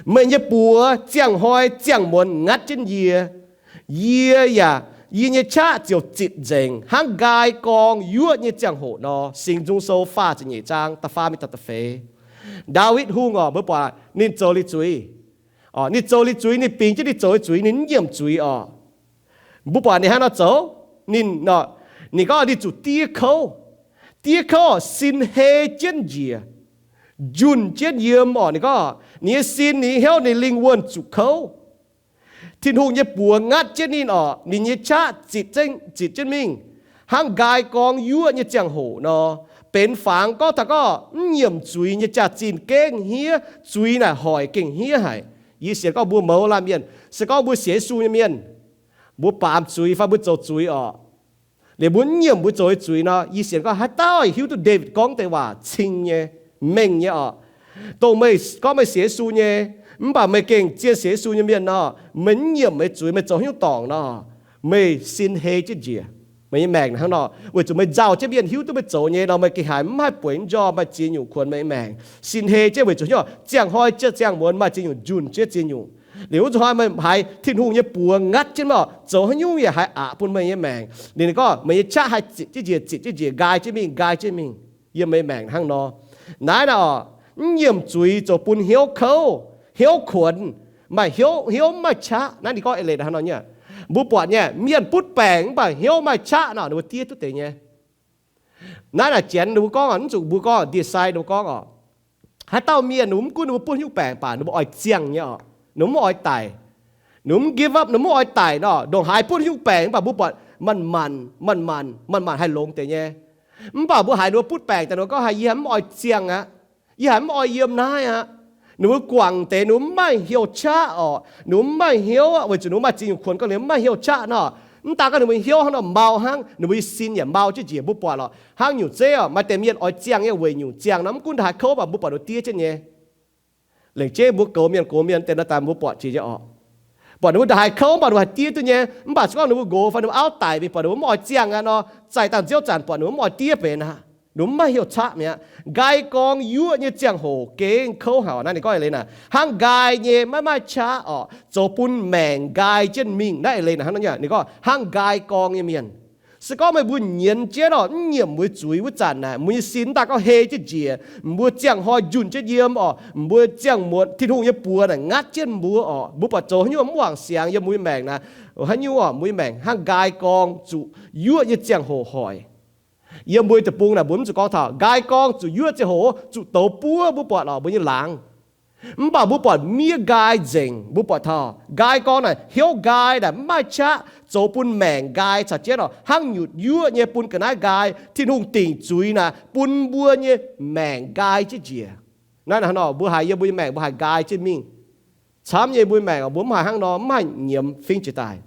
Meih nyei buoz ziangh hnoi ziangh muonz ngatv jienv yie. Yie yaac, yie nyei qaqv ziouc zitc nzengc hnangv nqaai gorngv yuoqv nyei ziangh hoc nor. Singx Nzung Sou faah ziepc nyeic zaang da'faam mingh da'feix. Ndaawitv Hungh orqc, mbuo buatc ninh zoux liuz zuiz. Orqc, ninh zoux liuz zuiz, ninh bingx jienv ninh zoux nyei zuiz, ninh mv nyiemc zuiz orqc. Mbuo buatc ninh hnangv nor zoux, ninh, ninh gorngv ninh zuqc diev kouv. Diev kouv orqc, sin hei jienv njiec, njunh jienv yiem orqc. Ninh gorngv ninh nyei sin, ninh nyei hnyouv, ninh lingh wuonh zuqc kouv. Tin-Hungh nyei buoz ngatv jienv ninh orqc, ninh nyei qaqv zitc, zitc jienv mingh hnangv nqaai gorngv yuoqv nyei ziangh hoc nor. Benx fangx gorngv taux gorngv mv nyiemc zuiz nyei jaax-zinh gengh hniev, zuiz naaic hoic gengh hniev haic. Yie sienx gorngv mbuo mouz laanh mienh, se gorngv mbuo sienx Yesu nyei mienh, mbuo baamz zuiz fai mbuo zoux zuiz orqc, liuz mbuo mv nyiemc mbuo zoux nyei zuiz nor, yie sienx gorngv haaix dauh hiuv duqv Ndaawitv gorngv deix waac cing nyei, mengh nyei orqc. Dongh meih gorngv meih sienx Yesu nyei, mv baac meih gengh zien sienx Yesu nyei mienh nor, meih mv nyiemc meih zuiz, meih zoux haaix nyungc dorngc nor, meih sin hei jienv njiec. Meih nyei maengc hnangv nor, weic zuqc meih nzauh jienv mienh hiuv duqv meih zoux nyei nor, meih gengh haiz mv haih bueix njormh, maaih ziex nyungc kuonx meih nyei maengc. Sin hei jienv weic zuqc hnyouv ziangh hnoi ziangh muonz maaih ziex nyungc njunh jienv ziex nyungc. Liuz wuov zuqc hnoi meih haiz Tin-Hungh nyei buoz ngatv jienv meih oc, zoux haaix nyungc yaac haiz aqc bun meih nyei maengc. Liuz ninh gorngv meih nyei qaqv haih zitc jienv njiec, zitc jienv njiec, nqaai jienv mingh, nqaai jienv mingh yiem meih maengc hnangv nor. Naaiv naaic oc, mv nyiemc zuiz zoux bun hnyouv kouv, hnyouv kuonx, maaih hnyouv, hnyouv mv maaih qaqv. Naaiv ninh gorngv eix leiz hnangv nor nyei. Mbuo buatc nyei, mienh butv baengc mv baac hnyouv maaih qaqv nor, ninh mbuo diev duqv deix nyei. Naaiv naaic Janx ninh mbuo gorngv, mv zuqc mbuo gorngv, ndie-sai ninh mbuo gorngv oc, haaix dauh mienh ninh mbuo mv gunv ninh mbuo butv hnyouv baengc baac ninh mbuo oix ziangh nyei oc, ninh mbuo mv oix daic, ninh mbuo mv give up, ninh mbuo mv oix daic nor, ndongc haaix butv hnyouv baengc mv baac mbuo buatc manc-manc, manc-manc, manc-manc haih longx deix nyei. Mv baac mbuo haiz ninh mbuo butv baengc daaih, ninh mbuo gorngv haiz yie mv oix ziangh aqv, yie haiz mv oix yiem naaiv aqv. Ninh mbuo guangc deix ninh mbuo mv maaih hnyouv qaqv oc, ninh mbuo mv maaih hnyouv aqv, weic zuqc ninh mbuo maaih ziex nyungc kuonx gorngv ninh mbuo mv maaih hnyouv qaqv nor. Mv daan gorngv ninh mbuo hnyouv hnangv nor mau hnangv, ninh mbuo nyei sin yaac mau jienv njiec. Mbuo buatc lorqc, hnangv nyungc zeiv oc, maaih deix mienh oix ziangh nyei weic nyungc ziangh nor, mv gunv ndongc haaix kouv mv baac mbuo buatc ninh mbuo diev jienv nyei. Lengc jeiv mbuo gox mienh, gox mienh deix naaiv daaih mbuo buatc jiex nyei oc. Buatc ninh mbuo ndongc haaix kouv mv baac ninh mbuo haih diev duqv nyei. Mv baac se gorngv ninh mbuo nqox fai ninh mbuo auv daic mingh buatc ninh mbuo mv oix ziangh aqv nor, zaih dangh nziouv zanc buatc ninh mbuo mv oix diev benx aqv, ninh mbuo mv maaih hnyouv qaqv mi'aqv. Nqaai gorng yuoqv nyei ziangh hoc gengh kouv haic. Naaiv ninh gorngv eix leiz naaic, hnangv nqaai nyei maiv maaih qaqv oc, zoux bun maengc nqaai jienv mingh. Naaiv eix leiz naaic hnangv nor, ninh gorngv hnangv nqaai gorng nyei mienh. Se gorngv meih mbuo nyienz jienv oc, mv nyiemc mbuo zuiz wuov zanc naaic, mbuo nyei sin mv daan gorngv hei jienv njiec, mbuo ziangh hnoi njunh jienv yiem oc, mbuo ziangh muonz Tin-Hungh nyei buoz naaic ngatv jienv mbuo oc, mbuo buatc zoux haaix nyungc mv wangc siangx yiem mbuo nyei maengc naaic, haaix nyungc oc, mbuo nyei maengc hnangv nqaai gorng zuqc yuoqv nyei ziangh hoc hoic. Yiem mbuo nyei deic-bung naaic mbuo mv zuqc gorngv taux nqaai gorng zuqc yuoqv ziangh hoc zuqc douz buov, mbuo buatc oc, mbuo nyei laangz. Mv baac mbuo buatc miev nqaai nzengc, mbuo buatc taux nqaai gorng naaic hnyouv nqaai naaic mv maaih qaqv, zoux bun maengc nqaai caux jienv oc, hnangv nyutc yuoqv nyei bun ga'naaiv nqaai. Tin-Hungh dingc zuiz naaic bun mbuo nyei maengc nqaai jienv njiec. Naaiv naaic hnangv nor mbuo haiz yiem mbuo nyei maengc mbuo haiz nqaai jienv mingh. Camv nyei mbuo nyei maengc oc, mbuo mv haiz hnangv nor, mv haih nyiemz fingx jiex daaih.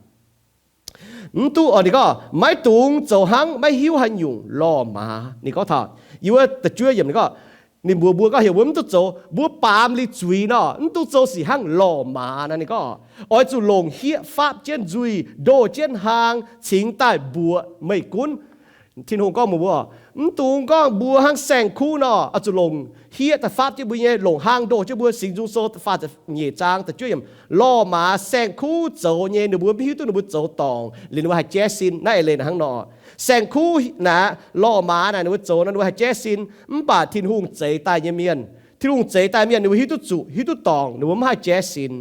Mv duqv oc, ninh gorngv, maiv dungx zoux hnangv maiv hiuv haaix nyungc lorh maaz. Ninh gorngv taux, yiem wuov da'juov yiemc ninh gorngv, ninh mbuox mbuo gorngv heuc mbuo mv duqv zoux, mbuo baamz liuz zuiz nor, mv duqv zoux sic hnangv lorh maaz naaic. Ninh gorngv, oix zuqc longc hieqv faapv jienv nzuih, ndoh jienv hlang, cingx daaih mbuoqc meih gunv. Tin-Hungh gorngv mbuox mbuo, mv dungx gorngv mbuo hnangv saeng-kuv nor, oix zuqc longc hieqv daaih faapv jienv mbuo nyei, longc hlang ndoh jienv mbuo. Singx Nzung Sou faah ziepc nyeic zaang da'juov yiemc, lorh maaz saeng-kuv zoux nyei, ninh mbuo mv hiuv duqv ninh mbuo zoux dorngc liuz ninh mbuo haih jaiv sin. Naaiv eix leiz naaic hnangv nor. Saeng-kuv naaic, lorh maaz naaic ninh mbuo zoux nor ninh mbuo haih jaiv sin, mv baac Tin-Hungh zeix daaih nyei mienh, Tin-Hungh zeix daaih mienh ninh mbuo hiuv duqv zuqc, hiuv duqv dorngc, ninh mbuo mv haih jaiv sin.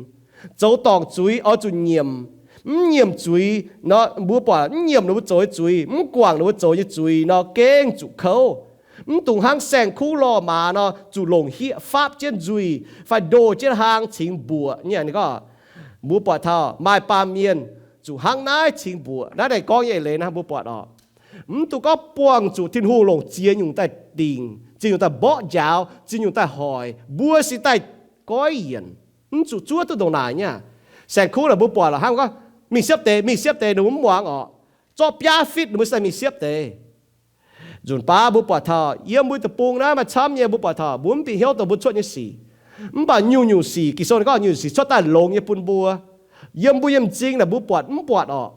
Zoux dorngc zuiz oix zuqc nyiemc. Mv nyiemc zuiz nor, mbuo buatc mv nyiemc ninh mbuo zoux nyei zuiz, mv guangc ninh mbuo zoux nyei zuiz nor, gengh zuqc kouv. Mv dungx hnangv saeng-kuv lorh maaz nor, zuqc longc hieqv faapv jienv nzuih fai ndoh jienv hlang cingx mbuoqc. Ninh gorngv, mbuo buatc taux maaih baamh mienh zuqc hnangv naaiv cingx mbuoqc. Naaiv deix gorngv nyei eix leiz naaiv mbuo buatc oc. Mv dungx gorngv buangh zuqc Tin-Hungh longc ziex nyungc daaih dingc, ziex nyungc daaih mborqv njaaux, ziex nyungc daaih hoic, mbuo se daaih goiv yienc. Mv zuqc zuov duqv ndongc naaic nyei aqv. Saeng-kuv naaic mbuo buatc lorqc, hnangv gorngv mingh siepv deix, mingh siepv deix ninh mbuo mv muangx oc. Zorqv biaav fitv ninh mbuo se daaih mingh siepv deix. Nzunc baav mbuo buatc taux yiem mbuo deic-bung naaiv maaih camv nyei, mbuo buatc taux mbuo mv bieqc hnyouv dongh mbuo cuotv nyei sic. Mv baac nyungc-nyungc sic, Ging-Sou ninh gorngv nyungc-nyungc sic cuotv daaih longx nyei bun mbuo. Yiem mbuo nyei m'zing naaic mbuo buatc mv buatc orqc.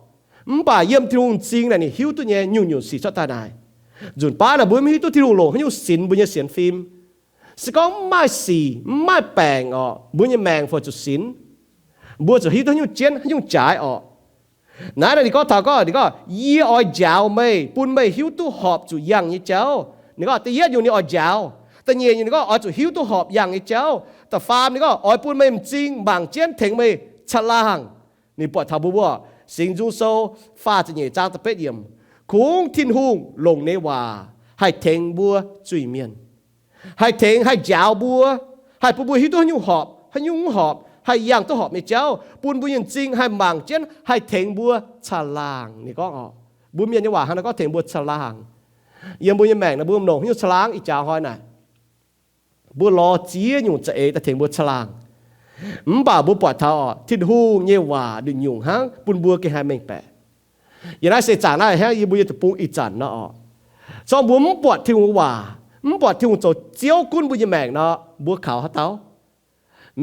Mv baac yiem Tin-Hungh m'zing naaic ninh hiuv duqv nyei nyungc-nyungc sic cuotv daaih naaic. Nzunc baav naaic mbuo mv hiuv duqv Tin-Hungh longc haaix nyungc sinx mbuo nyei sienx fim. Se gorngv mv maaih sic, mv maaih baengc orqc, mbuo nyei maengc fai zuqc sinx, mbuo zuqc hiuv duqv haaix nyungc jienv, haaix nyungc jaaix orqc. Naaiv ninh gorngv taux gorngv, ninh gorngv, yie oix njaaux meih, bun meih hiuv duqv horpc zuqc yangh nyei jauv. Ninh gorngv da'yietv nyungc ninh oix njaaux. Da'nyeic nyungc ninh gorngv oix zuqc hiuv duqv horpc yangh nyei jauv. Da'faam ninh gorngv oix bun meih m'zing mangc jienv tengx meih caangh laangh. Ninh buatc taux mbuo mbuo, Singx Nzung Sou faah ziepc nyeic zaang da'betv yiemc, kungx Tin-Hungh longc ninh waac haih tengx mbuo zuiz-mienh, haih tengx, haih njaaux mbuo, haih bun mbuo hiuv duqv haaix nyungc horpc, haaix nyungc mv horpc, haih yangh duqv horpc nyei jauv, bun mbuo nyei m'zing haih mangc jienv, haih tengx mbuo caangh laangh. Ninh gorngv orqc, mbuo mienh nyei waac hnangv naaiv gorngv tengx mbuo caangh laangh. Yiem mbuo nyei maengc naaic mbuo longc haaix nyungc caangh laangh ih jaax hnoi naaic? Mbuo lorz ziex nyungc za'eix daaih tengx mbuo caangh laangh. Mv baac mbuo buatc taux orqc, Tin-Hungh nyei waac nduqc nyungc hnangv bun mbuo gengh haih mengh baeqc. Yiem naaiv seix zaangc naaiv hnangv yie mbuo nyei deic-bung ih zanc nor orqc, se gorngv mbuo mv buatc Tin-Hungh waac, mv buatc Tin-Hungh zoux Ziouv gunv mbuo nyei maengc nor, mbuo kaux haaix dauh?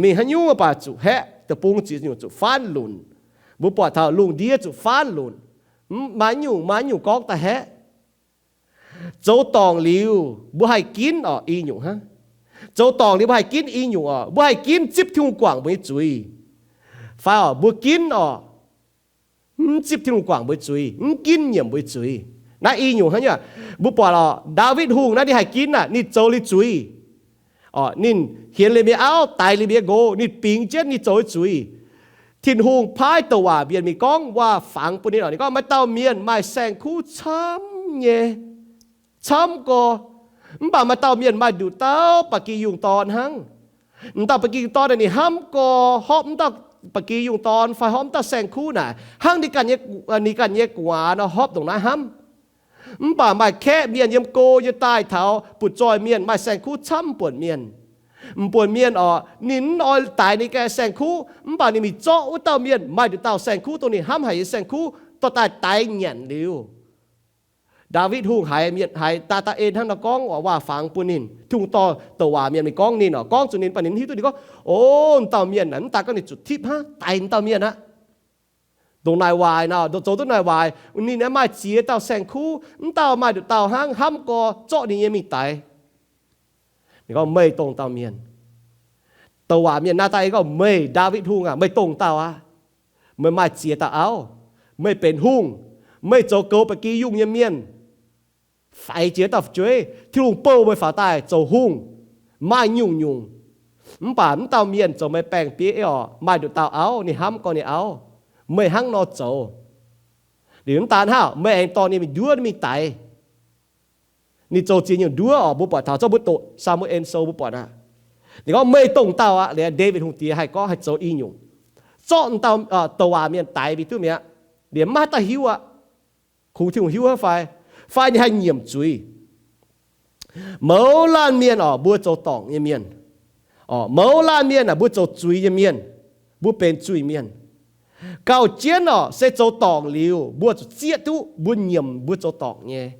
Mingh haaix nyungc baac zuqc haeqv, deic-bung ziex nyungc zuqc faanv lunc. Mbuo buatc taux lungh ndiev zuqc faanv lunc. Mv, maaih nyungc, maaih nyungc gorngv daaih haeqv. Zoux dorngc liuz mbuo haih ginv orqc, i nyungc hnangv. Zoux dorngc liuz mbuo haih ginv i nyungc orqc. Mbuo haih ginv zipv Tin-Hungh guangc mbuo nyei zuiz. Fai orqc, mbuo ginv orqc, mv zipv Tin-Hungh guangc mbuo zuiz, mv ginv nyiemc mbuo zuiz. Naaiv i nyungc hnangv nyei. Mbuo buatc orqc, Ndaawitv Hungh naaiv ninh haih ginv aqv, ninh zoux liuz zuiz. Orqc, ninh hienx liuz mbuo nyei auv, daix liuz mbuo nyei nqox, ninh bingx jienv ninh zoux liuz zuiz. Tin-Hungh paaiv douc waac mienh mingh gorngv waac-fangx bun ninh orqc. Ninh gorngv, maaih dauh mienh maaih saeng-kuv camv nyei, camv gorx. Mv baac maaih dauh mienh maaih nduqc dauh ba'gi yungh dorn hnangv. M'dauh ba'gi yungh dorn naaic ninh hnamv gorx, horpc m'dauh ba'gi yungh dorn fai horpc m'dauh saeng-kuv naaic hnangv ninh ganh nyei, ninh ganh nyei gu'nguaaz nor horpc ndongc naaiv hnamv. Mv baac maaih kaeqv mienh yiem go nyei daaih taux butv-zoih mienh maaih saeng-kuv camv buonc mienh. M'buonc mienh orqc, ninh mv oix daix ninh ganh saeng-kuv, mv baac ninh mingh zorqv wuov dauh mienh maaih nduqc dauh saeng-kuv dongh ninh hnamv haic nyei saeng-kuv dorh daaih daix nyanc liuz. Ndaawitv Hungh haiz mienh, haiz Daa^daa^en hnangv nor gorngv waac-fangx bun ninh, Tin-Hungh dorh douc waac mienh mingh gorngv ninh orqc, gorngv zuqc ninh, baac ninh hiuv duqv ninh gorngv, o, m'dauh mienh naaic mv daaih gorngv ninh zuqc tipv hnangv, daix m'dauh mienh aqv. Ndongc naaic waaic nor, zoux duqv naaic waaic, ninh aeqv maaih ziex dauh saeng-kuv, m'dauh maaih nduqc dauh hnangv, hnamv gorx zorqv ninh nyei mingh daix. Ninh gorngv, meih dongh dauh mienh. Douc waac mienh naaic daaih gorngv, meih Ndaawitv Hungh aac, meih dongh dauh aqv. Meih maaih ziex dauh auv. Meih benx hungh. Meih zoux goux ba'gi yungh nyei mienh, faix jiex dauh fu'jueiv. Tin-Hungh bouh meih faaux daaih zoux hungh, maaih nyungc-nyungc. Mv baac m'dauh mienh zoux meih baeng-bieiv orqc, maaih nduqc dauh auv, ninh hnamv gorx ninh auv. Meih hnangv nor zoux, liuz mv daan hnangv, meih aengx dorh ninh mingh nduov mingh daix. Ninh zoux ziex nyungc nduov orqc, mbuo buatc taux zorqv mbuo doqc Saa^mu^en Sou mbuo buatc aqv. Ninh gorngv meih dongh dauh aqv. Liuz Ndaawitv Hungh Diex haih gorngv haih zoux i nyungc, zorqv dauh, douc waac mienh daix mingh duqv mi'aqv. Liuz maiv maaih dauh hiuv aqv. Kungx Tin-Hungh hiuv hnangv fai? Fai ninh haih nyiemc zuiz? Mouz laanh mienh orqc, mbuo zoux dorngc nyei mienh. Orqc, mouz laanh mienh aah, mbuo zoux zuiz nyei mienh. Mbuo benx zuiz-mienh. Gauh jienv orqc, se zoux dorngc liuz mbuo zuqc zieqv duqv mbuo nyiemc mbuo zoux dorngc nyei.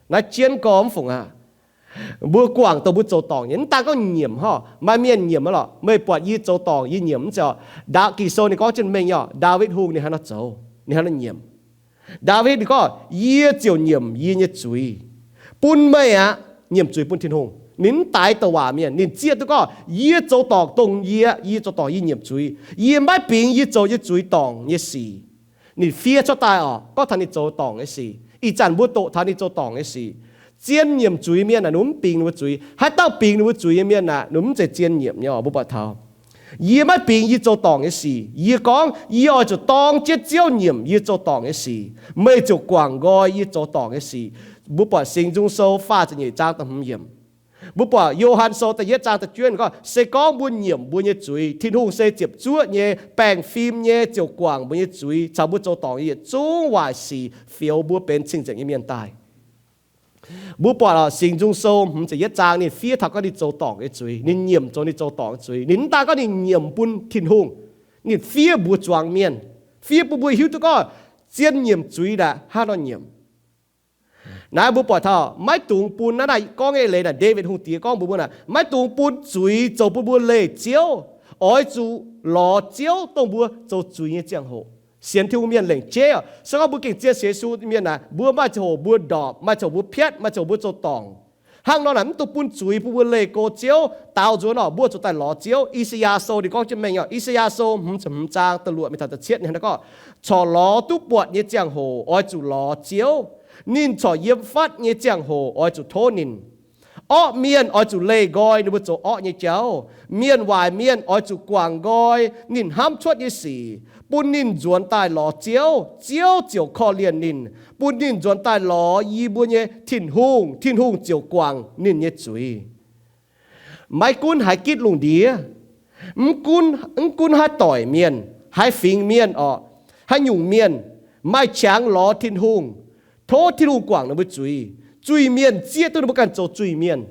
Naaiv jienv gorngv mv fungc aqv. Mbuo guangc dongh mbuo zoux dorngc nyei, mv daan gorngv nyiemc hnangv. Maaih mienh nyiemc aqv lorqc. Meih buatc yie zoux dorngc yie nyiemc mv zeiz orqc. Ndaawitv Ging-Sou ninh gorngv jienv mengh nyei orqc, Ndaawitv Hungh ninh hnangv nor zoux, ninh hnangv nor nyiemc. Ndaawitv ninh gorngv, yie ziouc nyiemc yie nyei zuiz bun meih aqv. Nyiemc zuiz bun Tin-Hungh. Ninh mv daix douc waac mienh, ninh zieqv duqv gorngv yie zoux dorngc dongh yie, yie zoux dorngc yie nyiemc zuiz. Yie maiv bingx yie zoux nyei zuiz dorngc nyei sic. Ninh fiev cuotv daaih orqc, gorngv taux ninh zoux dorngc nyei sic. Ih zanc mbuo doqc taux ninh zoux dorngc nyei sic. Zien nyiemc zuiz mienh aah, ninh mv bingx ninh mbuo zuiz. Haaix dauh bingx ninh mbuo zuiz nyei mienh aah, ninh mv zeiz zien nyiemc nyei orqc. Mbuo buatc taux, yie maiv bingx yie zoux dorngc nyei sic. Yie gorngv, yie oix zuqc dorng jienv Ziouv nyiemc yie zoux dorngc nyei sic. Meih ziouc guangc nqoi yie zoux dorngc nyei sic. Mbuo buatc Singx Nzung Sou faah ziepc nyeic zaang da'hmz yiemc. Mbuo buatc Yo^han Sou da'yietv zaang da'juov gorngv, se gorngv mbuo nyiemc mbuo nyei zuiz, Tin-Hungh se ziepc zuoqv nyei, baengh fim nyei, ziouc guangc mbuo nyei zuiz caux mbuo zoux dorngc nyei yietc zungv waaic sic, fioux mbuo benx cing-nzengc nyei mienh daaih. Mbuo buatc orqc, Singx Nzung Sou hmz ziepc yietv zaang ninh fiev taux gorngv ninh zoux dorngc nyei zuiz, ninh nyiemc zoux ninh zoux dorngc nyei zuiz. Ninh mv daan gorngv ninh nyiemc bun Tin-Hungh, ninh fiev mbuox zuangx mienh, fiev bun mbuo hiuv duqv gorngv zien nyiemc zuiz naaic hnangv nor nyiemc. Naaiv mbuo buatc taux maiv dungx bun, naaiv naaiv gorngv nyei leiz naaic, Ndaawitv Hungh Diex gorngv mbuox mbuo naaic, maiv dungx bun zuiz zoux bun mbuo leih Ziouv. Oix zuqc lorz Ziouv dongh mbuo zoux zuiz nyei ziangh hoc. Sienx Tin-Hungh mienh lengc jeiv oc, se gorngv mbuo gengh zien sienx Yesu mienh naaic, mbuo maaih ziangh hoc mbuo ndorpc, maaih ziangh hoc mbuo piatv, maaih ziangh hoc mbuo zoux dorngc. Hnangv nor naaic, mv dungx bun zuiz bun mbuo leih go Ziouv. Daaux nzuonx oc, mbuo zuqc daaih lorz Ziouv. I^saa^yaa Sou ninh gorngv jienv mengh oc, I^saa^yaa Sou hmz ziepc hmz zaang da'luoqc mingh taux da'cietv ninh hnangv naaiv gorngv, corc lorz duqv buatc nyei ziangh hoc oix zuqc lorz Ziouv. Ninh corc yiem fatv nyei ziangh hoc oix zuqc tov ninh. Orqv mienh oix zuqc leih nqoi ninh mbuo zoux orqv nyei jauv. Mienh waaic mienh oix zuqc guangc nqoi ninh hnamv cuotv nyei sic, bun ninh nzuonx daaih lorz Ziouv, Ziouv ziouc korv-lienh ninh, bun ninh nzuonx daaih lorz yie mbuo nyei Tin-Hungh, Tin-Hungh ziouc guangc ninh nyei zuiz. Maiv gunv haaix gitv lungh ndiev, mv gunv, mv gunv haaix doic mienh, haaix fingx mienh orqc, haaix nyungc mienh, maaih qangx lorz Tin-Hungh, tov Tin-Hungh guangc ninh mbuo zuiz. Zuiz-mienh zieqv duqv ninh mbuo ganh zoux zuiz-mienh.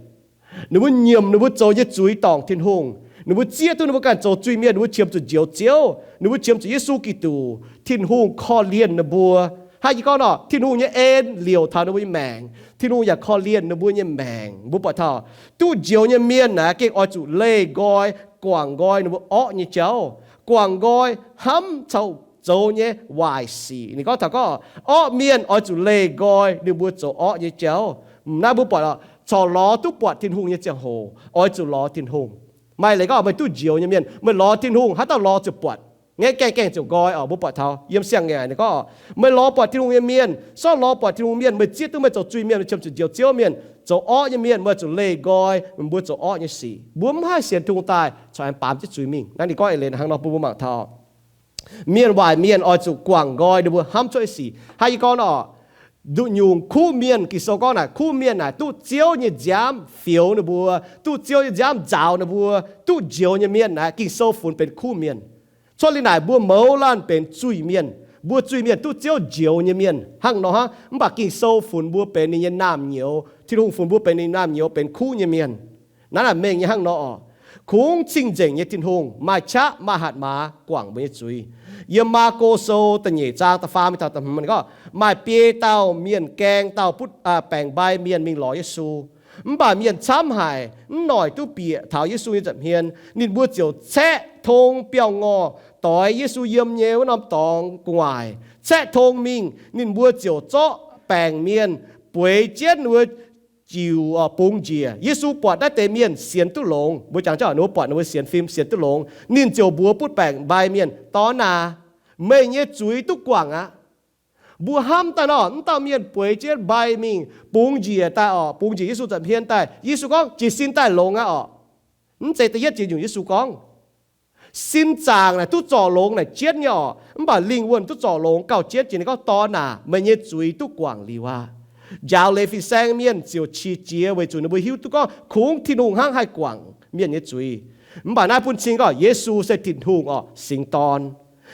Ninh mbuo nyiemc ninh mbuo zoux nyei zuiz dorngc Tin-Hungh. Ninh mbuo zieqv duqv ninh mbuo ganh zoux zuiz-mienh, ninh mbuo qiemx zuqc njoux Ziouv, ninh mbuo qiemx zuqc Yesu Giduc. Tin-Hungh korv-lienh ninh mbuo. Hnangv yie gorngv nor, Tin-Hungh nyei en liouc taux ninh mbuo nyei maengc. Tin-Hungh yaac korv-lienh ninh mbuo nyei maengc. Mbuo buatc taux duqv njoux nyei mienh naaic gengh oix zuqc leih nqoi, guangc nqoi ninh mbuo orqv nyei jauv, guangc nqoi hnamv caux zoux nyei waaic sic. Ninh gorngv taux gorngv orqv mienh oix zuqc leih nqoi ninh mbuo zoux orqv nyei jauv. Naaiv mbuo buatc, corc lorz duqv buatc Tin-Hungh nyei ziangh hoc oix zuqc lorz Tin-Hungh. Maaih leiz gorngv meih duqv njoux nyei mienh, meih lorz Tin-Hungh, haaix dauh lorz ziouc buatc. Ngaeqv gaengh gaengh ziouc nqoi oc. Mbuo buatc taux yiem siang-ngaengc ninh gorngv, meih lorz buatc Tin-Hungh nyei mienh, sortv lorz buatc Tin-Hungh mienh, meih zieqv duqv meih zoux zuiz-mienh, meih qiemx zuqc njoux Ziouv mienh, zoux orqv nyei mienh, meih zuqc leih nqoi meih mbuo zoux orqv nyei sic. Mbuo mv haih sienx Tin-Hungh daaih corc aengx baamz jienv zuiz mingh. Naaiv ninh gorngv eix leiz hnangv nor bun mbuo mangc taux mienh waaic mienh oix zuqc guangc nqoi ninh mbuo hnamv cuotv nyei sic. Hnangv yie gorngv nor, nduqc nyungc kuv mienh, Ging-Sou gorngv naaic, kuv mienh naaic duqv Ziouv nyei nziaamv fioux ninh mbuo, duqv Ziouv nyei nziaamv nzaaux ninh mbuo, duqv njoux nyei mienh naaic Ging-Sou funx benx kuv mienh. Cuotv liuz naaic mbuo mouz laanh benx zuiz-mienh. Mbuo zuiz-mienh duqv Ziouv njoux nyei mienh hnangv nor hnangv, mv baac Ging-Sou funx mbuo benx ninh nyei naamh nyouz, Tin-Hungh funx mbuo benx ninh nyei naamh nyouz, benx kuv nyei mienh. Naaiv naaic mengh nyei hnangv nor oc. Kungx cing-nzengc nyei Tin-Hungh maaih qaqv maaih hatc maaz guangc mbuo nyei zuiz. Yiem Maako Sou da'nyeic zaang da'faam mingh taux da'hmz ninh gorngv, maaih biei dauh mienh gaeng dauh butv, aa, baengc mbai mienh mingh lorz Yesu. Mv baac mienh camv haic, mv noic duqv bieqc taux Yesu nyei nza'hmien. Ninh mbuo ziouc caeqv tong biauv-ngorh doix Yesu yiem nyei wuov norm dorngx gu'nguaaic, caeqv tong mingh. Ninh mbuo ziouc zorqv baengc mienh bueix jienv wuov jiuc, aa, bungx njiec. Yesu buatc naaiv deix mienh sienx duqv longx, mbuo jangx jauv ninh mbuo buatc ninh mbuo sienx fim, sienx duqv longx, ninh ziouc mbuox butv baengc mbai mienh, Dorn aac, meih nyei zuiz duqv guangc aqv. Mbuo hnamv daaih nor, mv dauh mienh bueix jienv mbai mingh bungx njiec daaih oc, bungx njiec Yesu nza'hmien daaih. Yesu gorngv, Jiez sin daaih longx aqv oc. Mv zeiz da'yietv jiex nyungc Yesu gorngv. Sin zaangc naaic duqv zorc longx naaic jienv nyei oc, mv baac lingh wuonh duqv zorc longx gauh jienv jiex. Ninh gorngv, Dorn aac, meih nyei zuiz duqv guangc liuz aqv. Njaaux leiz fin-saeng mienh ziouc qiex jiez weic zuqc ninh mbuo hiuv duqv gorngv kungx Tin-Hungh hnangv haih guangc mienh nyei zuiz. Mv baac naaiv bun cing gorngv Yesu se Tin-Hungh oc, singx dorn.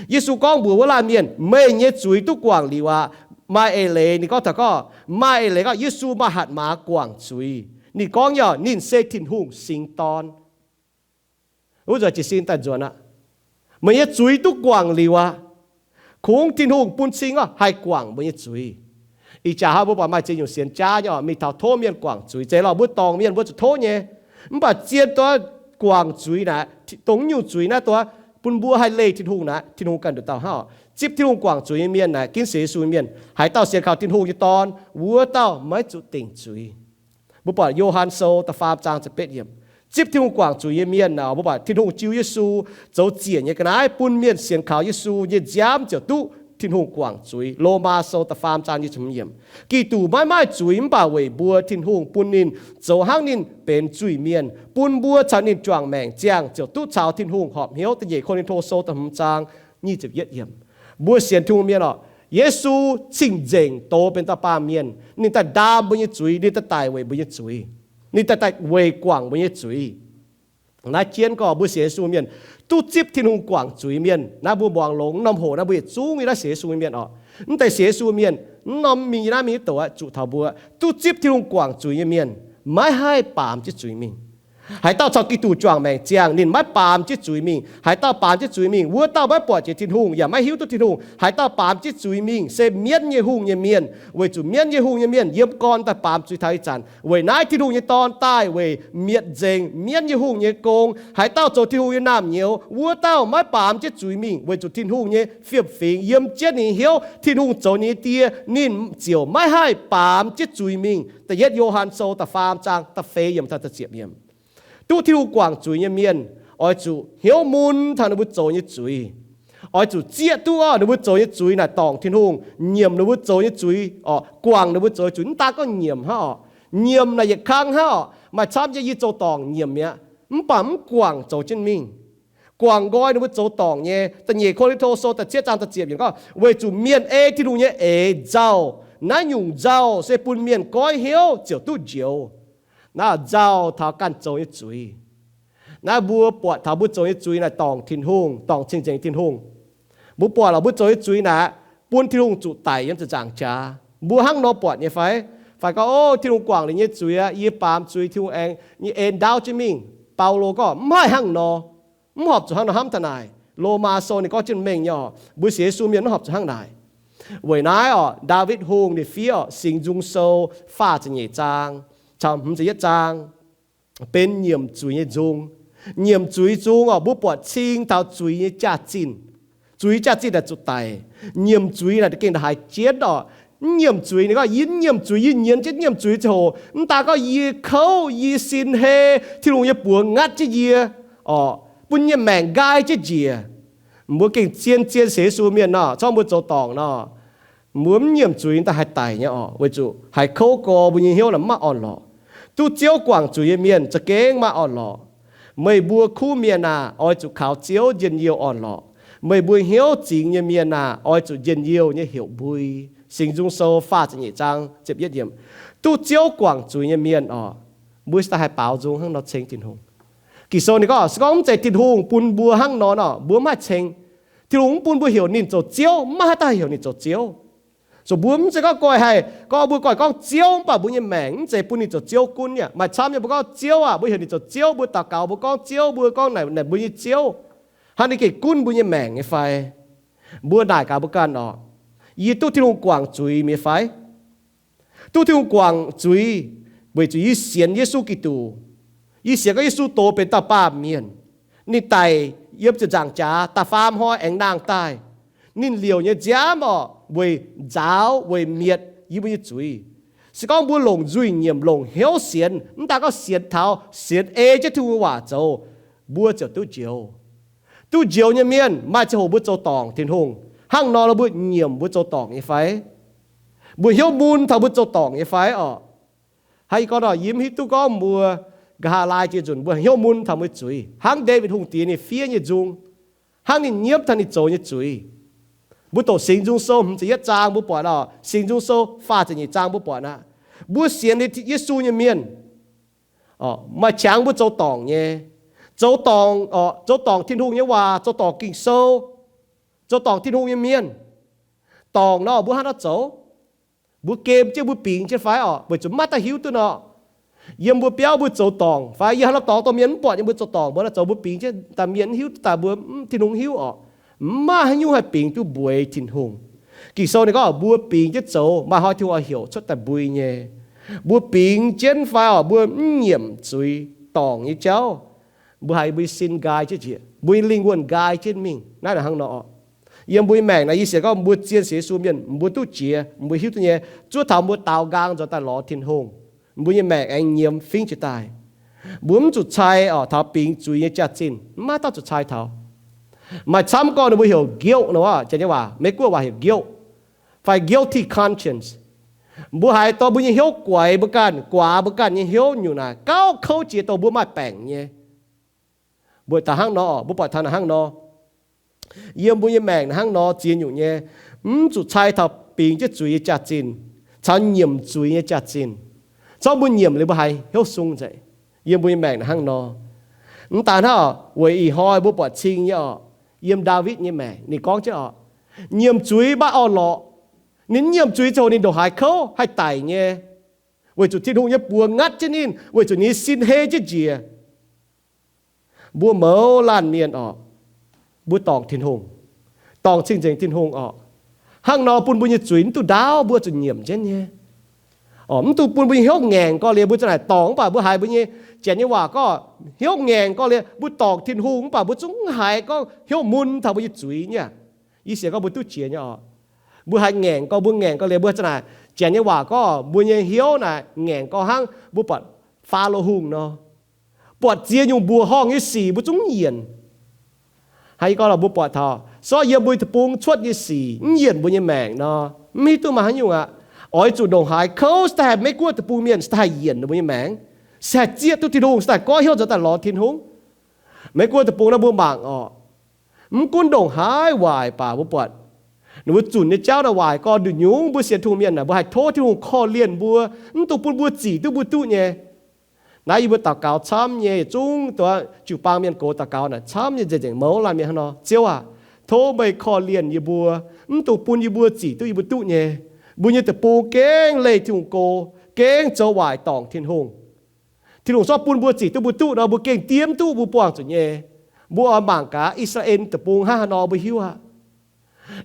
Yesu gorngv mbuox wuov laanh mienh, Meih nyei zuiz duqv guangc liuz aqv. Maaih eix leiz ninh gorngv taux gorngv, maaih eix leiz gorngv Yesu maaih hatc maaz guangc zuiz. Ninh gorngv nyei, ninh se Tin-Hungh singx dorn. Wuov nzunc jiez sin daaih nzuonx aqv. Meih nyei zuiz duqv guangc liuz aqv. Kungx Tin-Hungh bun cing orqc haih guangc mbuo nyei zuiz. Ih jaax hnangv mbuo buatc maaih ziex nyungc sienx jaav nyei oc, mingh taux tov mienh guangc zuiz. Zeiz lorqc, mbuo dorngc mienh mbuo zuqc tov nyei. Mv baac zien duqv guangc zuiz naaic, dongh nyungc zuiz naaiv duqv bun mbuo haih leih Tin-Hungh naaic, Tin-Hungh ganh nduqc dauh hnangv oc. Zipv Tin-Hungh guangc zuiz nyei mienh naaic, ginv sienx Yesu nyei mienh, haaix dauh sienx kaux Tin-Hungh nyei Dorn, wuov dauh maiv zuqc dingc zuiz. Mbuo buatc Yo^han Sou da'faam zaang ziepc betv yiemc. Zipv Tin-Hungh guangc zuiz nyei mienh naaic, mbuo buatc Tin-Hungh jiu Yesu zoux ziec nyei ga'naaiv bun mienh sienx kaux Yesu nyei nziaamv ziouc duqv Tin-Hungh guangc zuiz. Lomaa Sou da'faam zaang nyic ziepc hmz yiemc. Giduc maiv maaih zuiz mv baac weic mbuo Tin-Hungh bun ninh zoux hnangv ninh benx zuiz-mienh, bun mbuo caux ninh juangc maengc ziangh ziouc duqv caux Tin-Hungh horpc hnyouv. Da'nyeic Ko^lin^to Sou da'hmz zaang nyic ziepc yietv yiemc. Mbuo sienx Tin-Hungh mienh oc, Yesu cing-nzengc doz benx dauh baamh mienh. Ninh daaih ndaam mbuo nyei zuiz, ninh daaih daic weic mbuo nyei zuiz, ninh daaih, daaih weic guangc mbuo nyei zuiz. Naaiv jienv gorngv mbuo sienx Yesu mienh duqv zipv Tin-Hungh guangc zuiz mienh. Naaiv mbuo muangx longx, norm hoc naaiv mbuo yietc zungv yiem naaiv sienx Yesu mienh oc. Mv deix sienx Yesu mienh, mv norm mingh yiem naaiv mingh yietc douc zuqc taux mbuo duqv zipv Tin-Hungh guangc zuiz nyei mienh maiv haih baamz jienv zuiz mingh. Haaix dauh caux Giduc juangc maengc ziangh, ninh maiv baamz jienv zuiz mingh. Haaix dauh baamz jienv zuiz mingh, wuov dauh maiv buatc jiex Tin-Hungh yaac maiv hiuv duqv Tin-Hungh. Haaix dauh baamz jienv zuiz mingh se mienv nyei hungh nyei mienh, weic zuqc mienv nyei hungh nyei mienh yiem gorn daaih baamz zuiz taux ih zanc. Weic naaiv Tin-Hungh nyei Dorn daaih weic mietc nzengc mienv nyei hungh nyei gong. Haaix dauh zoux Tin-Hungh nyei naamh nyouz, wuov dauh maiv baamz jienv zuiz mingh, weic zuqc Tin-Hungh nyei fiem-fingx yiem jienv ninh hnyouv. Tin-Hungh zoux ninh nyei Die, ninh ziouc maiv haih baamz jienv zuiz mingh. Da'yietv Yo^han Sou da'faam zaang da'feix yiemc taux da'ziepc yiemc. Duqv Tin-Hungh guangc zuiz nyei mienh oix zuqc hnyouv mun taux ninh mbuo zoux nyei zuiz. Oix zuqc zieqv duqv orqc, ninh mbuo zoux nyei zuiz naaic dorngc Tin-Hungh, nyiemc ninh mbuo zoux nyei zuiz orqc, guangc ninh mbuo zoux nyei zuiz. Mv daan gorngv nyiemc hnangv orqc, nyiemc naaic yietc kang hnangv orqc. Maaih camv nyei yie zoux dorngc nyiemc mi'aqv, mv baac mv guangc zoux jienv mingh. Guangc nqoi ninh mbuo zoux dorngc nyei. Da'nyeic Ko^lin^to Sou da'cietv zaang da'ziepc yiemc gorngv, weic zuqc mienh ei Tin-Hungh nyei eix nzauh. Naaiv nyungc nzauh se bun mienh goiv hnyouv ziouc duqv njoux. Naaiv nzauh taux ganh zoux nyei zuiz. Naaiv mbuo buatc taux mbuo zoux nyei zuiz naaic dorngc Tin-Hungh, dorngc cing-nzengc Tin-Hungh. Mbuo buatc lorqc, mbuo zoux nyei zuiz naaic bun Tin-Hungh zuqc daic yiem ziepc nzaangc jaax. Mbuo hnangv nor buatc nyei fai? Fai gorngv, o, Tin-Hungh guangc liuz nyei zuiz aqv, yie baamz zuiz, Tin-Hungh aengx nyei en ndaauv jienv mingh. Baulo gorngv, mv haih hnangv nor. Mv horpc zuqc hnangv nor hnamv daaih naaic. Lomaa Sou ninh gorngv jienv mengh nyei orqc, mbuo sienx Yesu mienh mv horpc zuqc hnangv naaic. Weic naaiv orqc, Ndaawitv Hungh ninh fiev orqc Singx Nzung Sou faah ziepc nyeic zaang caux hmz ziepc yietv zaang benx nyiemc zuiz nyei nzung. Nyiemc zuiz nzung orqc, mbuo buatc cing taux zuiz nyei jaax-zinh. Zuiz jaax-zinh naaic zuqc daic. Nyiemc zuiz naaic gengh haiz jienv orqc. Mv nyiemc zuiz, ninh gorngv, yie mv nyiemc zuiz, yie nyienz jienv nyiemc zuiz ziangh hoc, mv daan gorngv yie kouv, yie sin hei, Tin-Hungh nyei buoz ngatv jienv yie orqc, bun yie nyei maengc nqaai jienv njiec. Mbuo gengh zien, zien sienx Yesu mienh nor, corc mbuo zoux dorngc nor, mbuo mv nyiemc zuiz daaih haih daic nyei oc, weic zuqc haiz kouv gorx mbuo nyei hnyouv naaic mv maaih orn-lorqc. Duqv Ziouv guangc zuiz nyei mienh za'gengh maaih orn-lorqc. Meih mbuo kuv mienh aah! Oix zuqc kaux Ziouv njien-youh orn-lorqc. Meih mbuo hnyouv zingx nyei mienh aah! Oix zuqc njien-youh nyei heuc mbui. Singx Nzung Sou faah ziepc nyeic zaang ziepc yietv yiemc. Duqv Ziouv guangc zuiz nyei mienh oc, mbuo daaih haih baaux nzung hnangv nor ceng Tin-Hungh. Ging-Sou ninh gorngv, se gorngv mv zeiz Tin-Hungh bun mbuo hnangv nor nor, mbuo mv haih ceng. Tin-Hungh mv bun mbuo heuc ninh zoux Ziouv, mv maaih haaix dauh heuc ninh zoux Ziouv. So mbuo mv zeiz gorngv goiv haih gorngv mbuo goiv gorngv Ziouv, mv baac mbuo nyei maengc mv zeiz bun ninh zoux Ziouv gunv nyei. Maaih camv nyei mbuo gorngv, Ziouv aah! Mbuo heuc ninh zoux Ziouv, mbuo daux gaux mbuo gorngv Ziouv, mbuo gorngv naaic, naaic mbuo nyei Ziouv. Hnangv naaic ninh gengh gunv mbuo nyei maengc nyei fai? Mbuo naaic gaax mbuo ganh oc, yie duqv Tin-Hungh guangc zuiz mi'aqv fai? Duqv Tin-Hungh guangc zuiz weic zuqc yie sienx Yesu Giduc. Yie sienx gorngv Yesu doz benx dauh baamh mienh. Ninh daic yiem ziepc nzaangc jaax da'faam hnoi aengx nangh daaih. Ninh liouc nyei nziaamv orqc, weic nzaaux weic mietc yie mbuo nyei zuiz. Se gorngv mbuo longc nzuih nyiemc, longc hnyouv sienx, mv daaih gorngv sienx taux, sienx ei jienv Tin-Hungh nyei waac zoux, mbuo ziouc duqv njoux. Duqv njoux nyei mienh maaih ziangh hoc mbuo zoux dorngc Tin-Hungh. Hnangv nor nor mbuo nyiemc mbuo zoux dorngc nyei fai? Mbuo hnyouv mun taux mbuo zoux dorngc nyei fai orqc? Hnangv yie gorngv nor, yie mv hiuv duqv gorngv mbuo nqa'haav laai jiex nzunc mbuo hnyouv mun taux mbuo zuiz hnangv Ndaawitv Hungh Diex ninh fiev nyei nzung, hnangv ninh nyiemv taux ninh zoux nyei zuiz. Mbuo doqc Singx Nzung Sou hmz ziepc yietv zaang mbuo buatc oc, Singx Nzung Sou faah ziepc nyeic zaang mbuo buatc aqv. Mbuo sienx Yesu nyei mienh maaih qangx mbuo zoux dorngc nyei. Zoux dorngc, zoux dorngc Tin-Hungh nyei waac, zoux dorngc Ging-Sou, zoux dorngc Tin-Hungh nyei mienh. Dorngc nor mbuo hnangv nor zoux? Mbuo gem jienv mbuo bingx jienv fai orqc? Weic zuqc maiv daaih hiuv duqv nor, yiem mbuo biauv mbuo zoux dorngc fai yiem haaix norm dorngx dorh mienh mv buatc nyei mbuo zoux dorngc mbuo zoux mbuo bingx jienv daaih mienh mv hiuv duqv daaih mbuo Tin-Hungh hiuv orqc? Mv maaih haaix nyungc haih bingx duqv mbueix Tin-Hungh. Ging-Sou ninh gorngv mbuo bingx jienv zoux maaih hnoi Tin-Hungh oix heuc cuotv daaih mbui nyei. Mbuo bingx jienv fai orqc, mbuo mv nyiemc zuiz dorngc nyei jauv, mbuo haiz mbuo nyei sin nqaai jienv njiec, mbuo nyei lingh wuonh nqaai jienv mingh. Naaiv hnangv nor orqc. Yiem mbuo nyei maengc naaiv yie sienx gorngv mbuo zien sienx Yesu mienh mbuo duqv jiex, mbuo hiuv duqv nyei, zuov taux mbuo daaux nqaang nzuonx daaih lorz Tin-Hungh, mbuo nyei maengc aengx nyiemz fingv jiez daaih. Mbuo mv zuqc cai orqc taux bingx zuiz nyei jaax-zinh, mv maaih dauh zuqc cai taux. Maaih camv gorngv ninh mbuo heuc guilt nor, janx nyei waac, Meiv-Guoqv waac heuc guilt fai guilty conscience. Mbuo haiz dorh mbuo nyei hnyouv guaix mbuo ganh, guaax mbuo ganh nyei hnyouv nyungc naaic gauh kouv jiex dongh mbuo maaih baengc nyei. Mbuo taux hnangv nor, mbuo buatc taux naaic hnangv nor, yiem mbuo nyei maengc naaic hnangv nor ziex nyungc nyei, mv zuqc cai taux bingx jienv zuiz nyei jaax-zinh caux nyiemc zuiz nyei jaax-zinh. Zorqv mbuo nyiemc liuz mbuo haiz hnyouv sung nzengc. Yiem mbuo nyei maengc naaic hnangv nor. Mv daaih hnangv, weic ih hnoi mbuo buatc cing nyei orqc, yiem Ndaawitv nyei maengc ninh gorngv jienv orqc, nyiemc zuiz maaih orn-lorqc. Ninh mv nyiemc zuiz ziangh hoc ninh ndongc haaix kouv haih daic nyei, weic zuqc Tin-Hungh nyei buoz ngatv jienv ninh, weic zuqc ninh nyei sin hei jienv njiec. Mbuo mouz laanh mienh orqc, mbuo dorngc Tin-Hungh, dorngc cing-nzengc Tin-Hungh orqc, hnangv nor bun mbuo nyei zuiz mv duqv ndaauv, mbuo zuqc nyiemc jienv nyei. Mv dungx bun mbuo nyei hnyouv ngaengc gorx-liex. Mbuo za'naaic dorngc mv baac mbuo haiz mbuo nyei janx nyei waac gorngv hnyouv ngaengc gorx-liex, mbuo dorngc Tin-Hungh mv baac mbuo zungv haiz gorngv hnyouv mun taux mbuo nyei zuiz nyei. Yie sienx gorngv mbuo duqv jiex nyei orqc. Mbuo haiz ngaengc gorx, mbuo ngaengc gorx-liex, mbuo za'naaic janx nyei waac gorngv mbuo nyei hnyouv naaic ngaengc gorx hnangv mbuo buatc Faalo Hungh nor, buatc ziex nyungc mbuoqc horngh nyei sic mbuo zungv mv yienc. Hnangv yie gorngv lorqc, mbuo buatc taux sortv yiem mbuo deic-bung cuotv nyei sic mv yienc mbuo nyei maengc nor, mv hiuv duqv maaih haaix nyungc aqv. Oix zuqc ndongc haaix kouv se daaih haih Meiv-Guoqv deic-bung mienh se daaih haih yienc ninh mbuo nyei maengc, se haih zieqv duqv Tin-Hungh, se daaih goiv hnyouv nzuonx daaih lorz Tin-Hungh. Meiv-Guoqv deic-bung naaiv mbuo mangc orqc, mv gunv ndongc haaix waaic baac mbuo buatc ninh mbuo zunc nyei jauv naaic waaic gorx nduqc nyungc, mbuo sienx Tin-Hungh mienh naaic mbuo haih tov Tin-Hungh korv-lienh mbuo, mv dungx bun mbuo zic duqv mbuo duqv nyei. Naaiv yie mbuo daux gaux camv nyei, yietc zungv dongh jiu-baang mienh gox daux gaux naaic camv nyei nzengc-nzengc mouz laanh mienh hnangv nor, Ziouv aah, tov meih korv-lienh yie mbuo, mv dungx bun yie mbuo zic duqv yie mbuo duqv nyei. Mbuo nyei deic-bung gengh leih Tin-Hungh go, gengh zoux waaic dorngc Tin-Hungh. Tin-Hungh sortv bun mbuo zic duqv mbuo duqv nor, mbuo gengh diev mv duqv mbuo buangh zuqc nyei. Mbuo oix mangc gaax I^saa^laa^en deic-bung hnangv haaix nor mbuo hiuv aqv.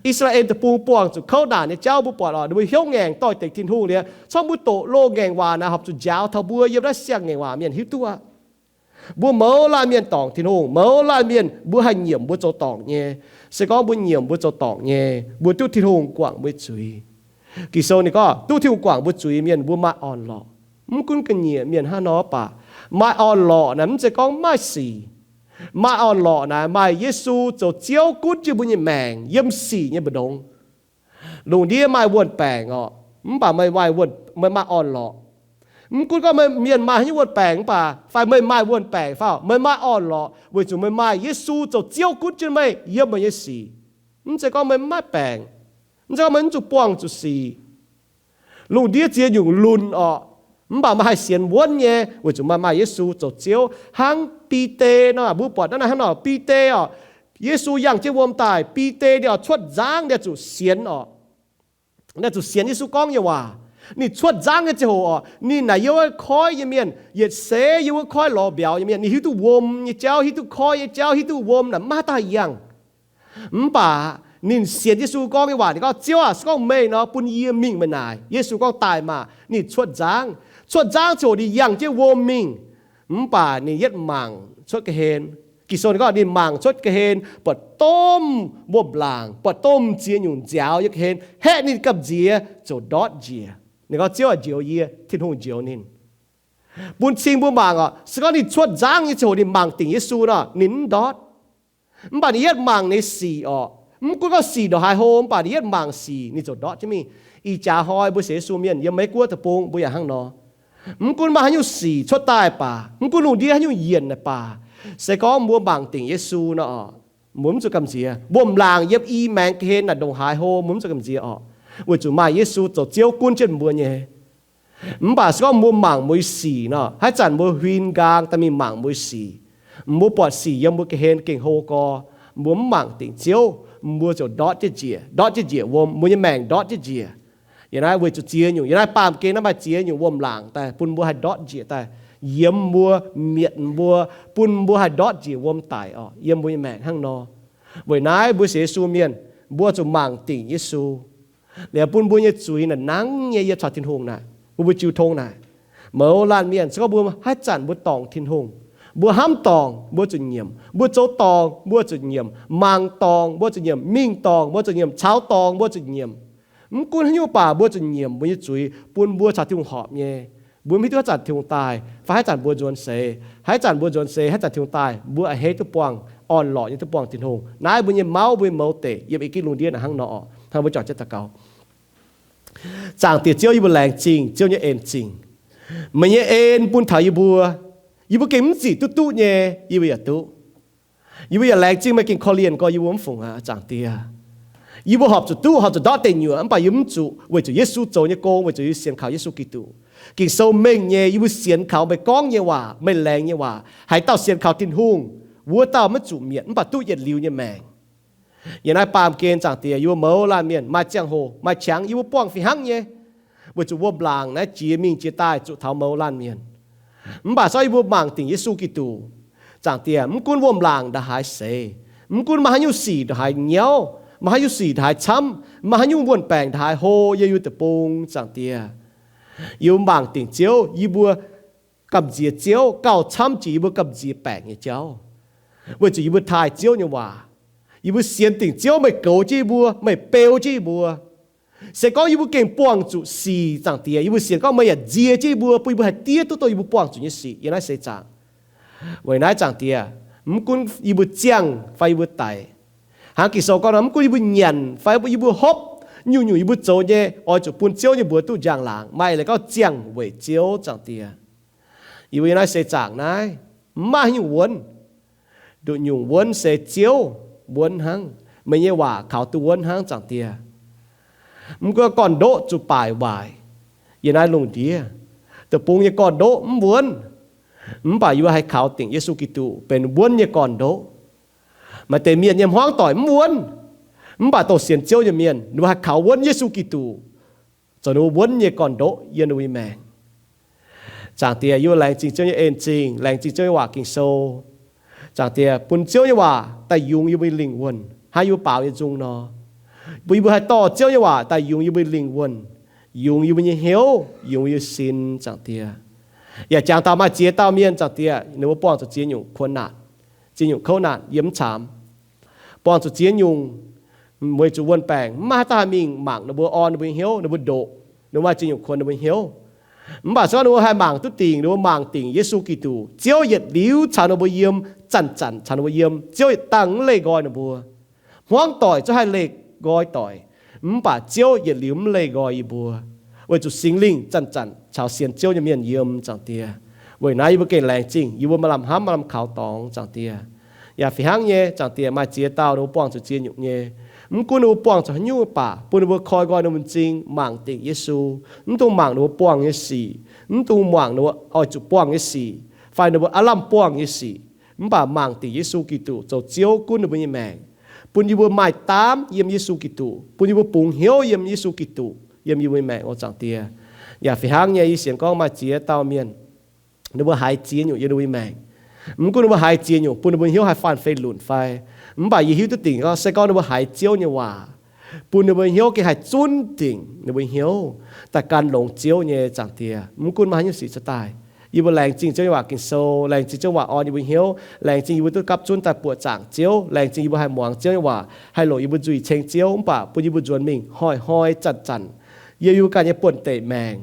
I^saa^laa^en deic-bung buangh zuqc kouv naanc nyei jauv mbuo buatc orqc, ninh mbuo hnyouv ngaengc doix-dekc Tin-Hungh liuz, corc mbuo doqc loz-ngaengc waac naaic horpc zuqc njaaux taux mbuo yiem naaiv siang-ngaengc waac mienh hiuv duqv aqv. Mbuo mouz laanh mienh dorngc Tin-Hungh, mouz laanh mienh mbuo haih nyiemc mbuo zoux dorngc nyei. Se gorngv mbuo nyiemc mbuo zoux dorngc nyei, mbuo duqv Tin-Hungh guangc mbuo zuiz. Ging-Sou ninh gorngv duqv Tin-Hungh guangc mbuo zuiz mienh mbuo maaih orn-lorqc. Mv gunv ga'nyiec mienh hnangv nor baac, maaih orn-lorqc naaic mv zeiz gorngv maaih sic. Maaih orn-lorqc naaic maaih Yesu zoux Ziouv gunv jienv mbuo nyei maengc yiem sic nyei mbu'ndongx. Lungh ndiev maaih wuon-baengc orqc, mv baac meih maaih wuon, meih maaih orn-lorqc. Mv gunv gorngv meih mienh maaih haaix nyungc wuon-baengc mv baac, fai meih maaih wuon-baengc fai, meih maaih orn-lorqc weic zuqc meih maaih Yesu zoux Ziouv gunv jienv meih yiem meih nyei sic. Mv zeiz gorngv meih mv maaih baengc, mv zeiz gorngv meih mv zuqc buangh zuqc sic. Lungh ndiev ziex nyungc lunh orqc, mv baac meih haih sienx wuonv nyei weic zuqc meih maaih Yesu zoux Ziouv. Hnangv Bide nor, mbuo buatc naaiv hnangv nor, Bide orqc, Yesu yangh jienv wuom daaih, Bide ninh oix cuotv nzangv, ninh zuqc sienx orqc. Ninh zuqc sienx Yesu gorngv nyei waac. Ninh cuotv nzangv nyei ziangh hoc orqc, ninh naaic yiem wuov koiv nyei mienh, yietc seix yiem wuov koiv lorz mbiauz nyei mienh. Ninh hiuv duqv wuom nyei jauv, hiuv duqv koiv nyei jauv, hiuv duqv wuom naaic mv maaih haaix dauh haih yangh. Mv baac ninh sienx Yesu gorngv nyei waac, ninh gorngv, Ziouv aac, se gorngv meih nor, bun yie mingh meih naaic. Yesu gorngv, Daaih maah! Ninh cuotv nzangv. Cuotv nzangv ziangh hoc ninh yangh jienv wuom mingh. Mv baac ninh yietv mangc cuotv ga'hlen. Ging-Sou ninh gorngv ninh mangc cuotv ga'hlen, buatc domh wuom-laangc, buatc domh ziex nyungc nziaaux yiem ga'hlen, haeqv ninh gamh nziex ziouc ndortv njiec. Ninh gorngv, Ziouv aac, njoux yie. Tin-Hungh njoux ninh. Bun cing mbuo mangc orqc, se gorngv ninh cuotv nzangv nyei ziangh hoc ninh mangc dingc Yesu nor, ninh mv ndortv. Mv baac ninh yietv mangc ninh sic orqc, mv gunv gorngv sic ndongc haaix hlo, mv baac ninh yietv mangc sic ninh ziouc ndortv jienv mingh. Ih jaax hnoi mbuo sienx Yesu mienh yiem Meiv Guoqv deic-bung mbuo yaac hnangv nor. Mv gunv maaih haaix nyungc sic cuotv daaih baac, mv gunv lungh ndiev haaix nyungc yienc naaic baac, se gorngv mbuo mangc dingc Yesu nor orqc, mbuo mv zuqc gamh nziex. Wuom-laangc yiem i maengx ga'hlen naaic ndongc haaix hlo, mbuo mv zuqc gamh nziex orqc, weic zuqc maaih Yesu zoux Ziouv gunv jienv mbuo nyei. Mv baac se gorngv mbuo mangc mbuo nyei sic nor, haaix zanc mbuo huin nqaang daaih mingh mangc mbuo nyei sic, mbuo buatc sic yiem mbuo ga'hlen gengh hlo gorx, mbuo mv mangc dingc Ziouv, mbuo ziouc ndortv jienv njiec, ndortv jienv njiec wuom, mbuo nyei maengc ndortv jienv njiec. Yiem naaiv weic zuqc ziex nyungc, yiem naaiv baamh gen naaiv maaih ziex nyungc wuom-laangc daaih bun mbuo haih ndortv njiec daaih, yiemx mbuo, mietc mbuo, bun mbuo haih ndortv njiec wuom daic orqc, yiem mbuo nyei maengc hnangv nor. Weic naaiv mbuo sienx Yesu mienh, mbuo zuqc mangc dingc Yesu, liuz bun mbuo nyei zuiz naaic nangv nyei yiem caux Tin-Hungh naaic, bun mbuo jiu tong naaic. Mouz laanh mienh, se gorngv mbuo haaix zanc mbuo dorngc Tin-Hungh, mbuo hnamv dorngc mbuo zuqc nyiemc, mbuo zoux dorngc mbuo zuqc nyiemc, mangc dorngc mbuo zuqc nyiemc, mingh dorngc mbuo zuqc nyiemc, caux dorngc mbuo zuqc nyiemc. Mv gunv haaix nyungc baac mbuo zuqc nyiemc mbuo nyei zuiz bun mbuo caux Tin-Hungh horpc nyei. Mbuo mv hiuv duqv haaix zanc Tin-Hungh daaih, fai haaix zanc mbuo nzuonx seix. Haaix zanc mbuo nzuonx seix, haaix zanc Tin-Hungh daaih, mbuo a'hneiv duqv buangh orn-lorqc nyei, duqv buangh Tin-Hungh. Naaiv mbuo nyei mauv, mbuo nyei mouz deic yiem i gih lungh ndiev naaiv hnangv nor orqc. Hnangv mbuo juangc jienv daux gaux. Zaangc Diex Ziouv, yie mbuo laengz zingh Ziouv nyei en zingh. Meih nyei en bun taux yie mbuo, yie mbuo gengh mv zic duqv duqv nyei, yie mbuo yaac duqv. Yie mbuo yaac laengz zingh meih gengh korv-lienh gorx yie mbuo mv fungc aqv, Zaangc Diex. Yie mbuo horpc zuqc duqv, horpc zuqc ndortv deic nyuoqc, mv baac yie mv zuqc, weic zuqc Yesu zoux nyei gong, weic zuqc yie sienx kaux Yesu Giduc. Ging-Sou mengh nyei, yie mbuo sienx kaux meih gorngv nyei waac, meih laengz nyei waac. Haaix dauh sienx kaux Tin-Hungh, wuov dauh maiv zuqc mietc mv baac duqv yietc liuz nyei maengc. Yiem naaiv baamh gen, Zaangc Diex, yie mbuo mouz laanh mienh maaih ziangh hoc maaih qangx yie mbuo buangh fih hnangv nyei, weic zuqc wuom-laangc naaiv jiex mingh jiex daaih zuqc taux mouz laanh mienh. Mv baac se gorngv yie mbuo mangc dingc Yesu Giduc, Zaangc Diex, mv gunv wuom-laangc ndongc haaix seix, mv gunv maaih haaix nyungc sic ndongc haaix nyauv, maaih haaix nyungc sic ndongc haaix camv, maaih haaix nyungc wuon-baengc ndongc haaix hlo yiem yie mbuo deic-bung, Zaangc Diex, yie mbuo mangc dingc Ziouv, yie mbuo gamh nziex Ziouv gauh camv jiex yie mbuo gamh nziex baengc nyei jauv. Weic zuqc yie mbuo taaih Ziouv nyei waac, yie mbuo sienx dingc Ziouv, meih goux jienv yie mbuo, meih beu jienv yie mbuo. Se gorngv yie mbuo gengh buangh zuqc sic, Zaangc Diex, yie mbuo sienx gorngv meih yaac nzie jienv yie mbuo, bun yie mbuo haih diev duqv dongh yie mbuo buangh zuqc nyei sic yiem naaiv seix zaangc. Weic naaiv, Zaangc Diex, mv gunv yie mbuo ziangh fai yie mbuo daic, hnangv Ging-Sou gorngv nor, mv gunv yie mbuo nyanc fai yie mbuo hopv, nyungc-nyungc yie mbuo zoux nyei oix zuqc bun Ziouv nyei mbuox duqv njang-laangc, maaih leiz gorngv ziangh weic Ziouv, Zaangc Diex. Yie mbuo yiem naaiv seix zaangc naaiv, mv maaih haaix nyungc wuonv. Nduqc nyungc wuonv se Ziouv wuonv hnangv. Meih nyei waac kaux duqv wuonv hnangv, Zaangc Diex. Mv gunv gorn-ndoqv zuqc baaic waaic yiem naaiv lungh ndiev, deic-bung nyei gorn-ndoqv mv wuonv, mv baac yie mbuo haih kaux dingc Yesu Giduc benx wuonv nyei gorn-ndoqv. Maaih deix mienh nyei hmuangv doic mv wuonv, mv baac dongh sienx Ziouv nyei mienh, ninh mbuo haih kaux wuonv Yesu Giduc zoux ninh mbuo wuonv nyei gorn-ndoqv yiem ninh mbuo nyei maengc. Zaangc Diex, yie mbuo laengz zingh Ziouv nyei en zingh, laengz zingh Ziouv nyei waac Ging-Sou. Zaangc Diex, bun Ziouv nyei waac daaih yungz yie mbuo nyei lingh wuonh hnangv yie mbuo baaux nyei nzung nor. Bun yie mbuo haih dorh Ziouv nyei waac daaih yungz yie mbuo nyei lingh wuonh, yungz yie mbuo nyei hnyouv, yungz yie mbuo nyei sin, Zaangc Diex. Yaac jangx taux maaih ziex dauh mienh, Zaangc Diex, ninh mbuo buangh zuqc ziex nyungc kuonx naanc, ziex nyungc kouv naanc yiem mv caamx. Buangh zuqc ziex nyungc, weic zuqc wuon-baengc mv maaih haaix dauh haih mingh mangc ninh mbuo, orn ninh mbuo nyei hnyouv, ninh mbuo ndoqc, ninh mbuo maaih ziex nyungc kuonx ninh mbuo nyei hnyouv. Mv baac se gorngv ninh mbuo haih mangc duqv dingc, ninh mbuo mangc dingc Yesu Giduc, Ziouv yietc liuz caux ninh mbuo yiem, zanc-zanc caux ninh mbuo yiem. Ziouv yietc dangh mv leih nqoi ninh mbuo. Hmuangv doic zungv haih leih nqoi doic, mv baac Ziouv yietc liuz mv leih nqoi yie mbuo, weic zuqc Singx Lingh zanc-zanc caux sienx Ziouv nyei mienh yiem, Zaangc Diex. Weic naaiv yie mbuo gengh laengz zingh yie mbuo maaih lamh hnamv, maaih lamh kaux dorngx, Zaangc Diex. Yaac fih hnangv nyei, Zaangc Diex, maaih ziex dauh ninh mbuo buangh zuqc ziex nyungc nyei. Mv gunv ninh mbuo buangh zuqc haaix nyungc mv baac bun ninh mbuo koi nqoi ninh mbuo m'zing mangc dingc Yesu, mv dungx mangc ninh mbuo buangh nyei sic, mv dungx mangc ninh mbuo oix zuqc buangh nyei sic, fai ninh mbuo aav lamh buangh nyei sic, mv baac mangc dingc Yesu Giduc zoux Ziouv gunv ninh mbuo nyei maengc, bun yie mbuo maaih daamv yiem Yesu Giduc, bun yie mbuo bungx hnyouv yiem Yesu Giduc yiem yie mbuo nyei maengc oc, Zaangc Diex. Yaac fih hnangv nyei, yie sienx gorngv maaih ziex dauh mienh, ninh mbuo haiz ziex nyungc yiem ninh mbuo nyei maengc. Mv gunv ninh mbuo haiz ziex nyungc bun ninh mbuo hnyouv haih faanh fei lunc fai, mv baac yie hiuv duqv dingc gorngv se gorngv ninh mbuo haiz Ziouv nyei waac, bun ninh mbuo hnyouv gengh haih zunv dingc ninh mbuo hnyouv daaih gan longx Ziouv nyei, Zaangc Diex. Mv gunv maaih haaix nyungc sic cuotv daaih, yie mbuo laengz zingh Ziouv nyei waac Ging-Sou, laengz zingh Ziouv waac orn yie mbuo hnyouv, laengz zingh yie mbuo duqv gapv zunv daaih buoqc zaangc Ziouv, laengz zingh yie mbuo haih muangx Ziouv nyei waac, haih longc yie mbuo nzuih ceng Ziouv, mv baac bun yie mbuo nzuonx mingh hnoi-hnoi zanc-zanc yiem yie mbuo ganh nyei buonv-deic maengc,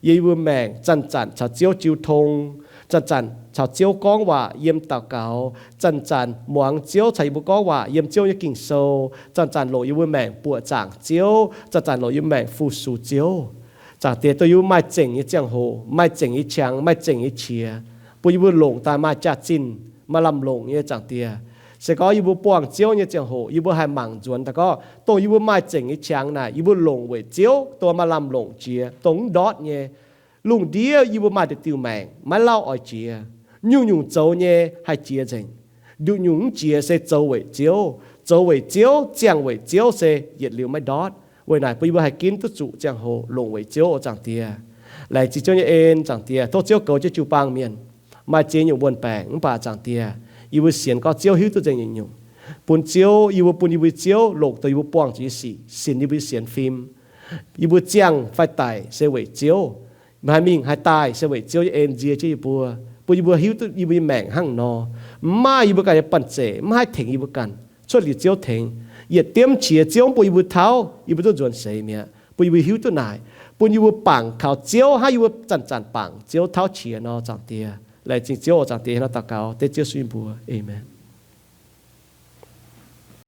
yiem yie mbuo maengc zanc-zanc caux Ziouv jiu tong, zanc-zanc caux Ziouv gorngv waac yiem daux gaux, zanc-zanc muangx Ziouv caux yie mbuo gorngv waac yiem Ziouv nyei Ging-Sou, zanc-zanc longc yie mbuo maengc buoqc zaangc Ziouv, zanc-zanc longc yie mbuo maengc fu-sux Ziouv. Zaangc Diex, dongh yie mbuo maaih zengc nyei ziangh hoc, maaih zengc nyei qangx, maaih zengc nyei qiex, bun yie mbuo longc daaih maaih jaax-zinh, maaih lamh longc nyei, Zaangc Diex. Se gorngv yie mbuo buangh Ziouv nyei ziangh hoc yie mbuo haih mangc nzuonx daaih gorngv dongh yie mbuo maaih zengc nyei qangx naaic yie mbuo longc weic Ziouv, dongh maaih lamh longc jiex, dongh mv ndortv nyei. Lungh ndiev yie mbuo maaih deix diuh maengc maiv lauh oix jiex. Nyungc-nyungc zoux nyei haih jiex nzengc. Nduqc nyungc mv jiex se zoux weic Ziouv. Zoux weic Ziouv, ziangh weic Ziouv se yietc liuz maiv ndortv. Weic naaic bun yie mbuo haih ginv duqv zuqc ziangh hoc longc weic Ziouv oc, Zaangc Diex. Laengz zingh Ziouv nyei en, Zaangc Diex. Tov Ziouv goux jienv jiu-baang mienh. Maaih ziex nyungc wuon-baengc mv baac, Zaangc Diex, yie mbuo sienx gorngv Ziouv hiuv duqv nzengc nyungc-nyungc. Bun Ziouv, yie mbuo bun yie mbuo Ziouv longc dongh yie mbuo buangh zuqc nyei sic, sinx yie mbuo nyei sienx fim. Yie mbuo ziangh fai daic se weic Ziouv. Haaix mingh haaix daaih se weic Ziouv nyei en nzie jienv yie mbuo, bun yie mbuo hiuv duqv yie mbuo nyei maengc hnangv nor. Mv maaih yie mbuo ganh nyei banh zeic, mv haih tengx yie mbuo ganh, cuotv liuz Ziouv tengx. Yietc diemv qiex Ziouv mv bun yie mbuo tauv, yie mbuo duqv nzuonx seix mi'aqv. Bun yie mbuo hiuv duqv naaic, bun yie mbuo bangc kaux Ziouv hnangv yie mbuo zanc-zanc bangc Ziouv tauv qiex nor, Zaangc Diex. Laengz zingh Ziouv oc, Zaangc Diex. Hnangv naaiv daux gaux dengv Ziouv sun mbuo. Aamen.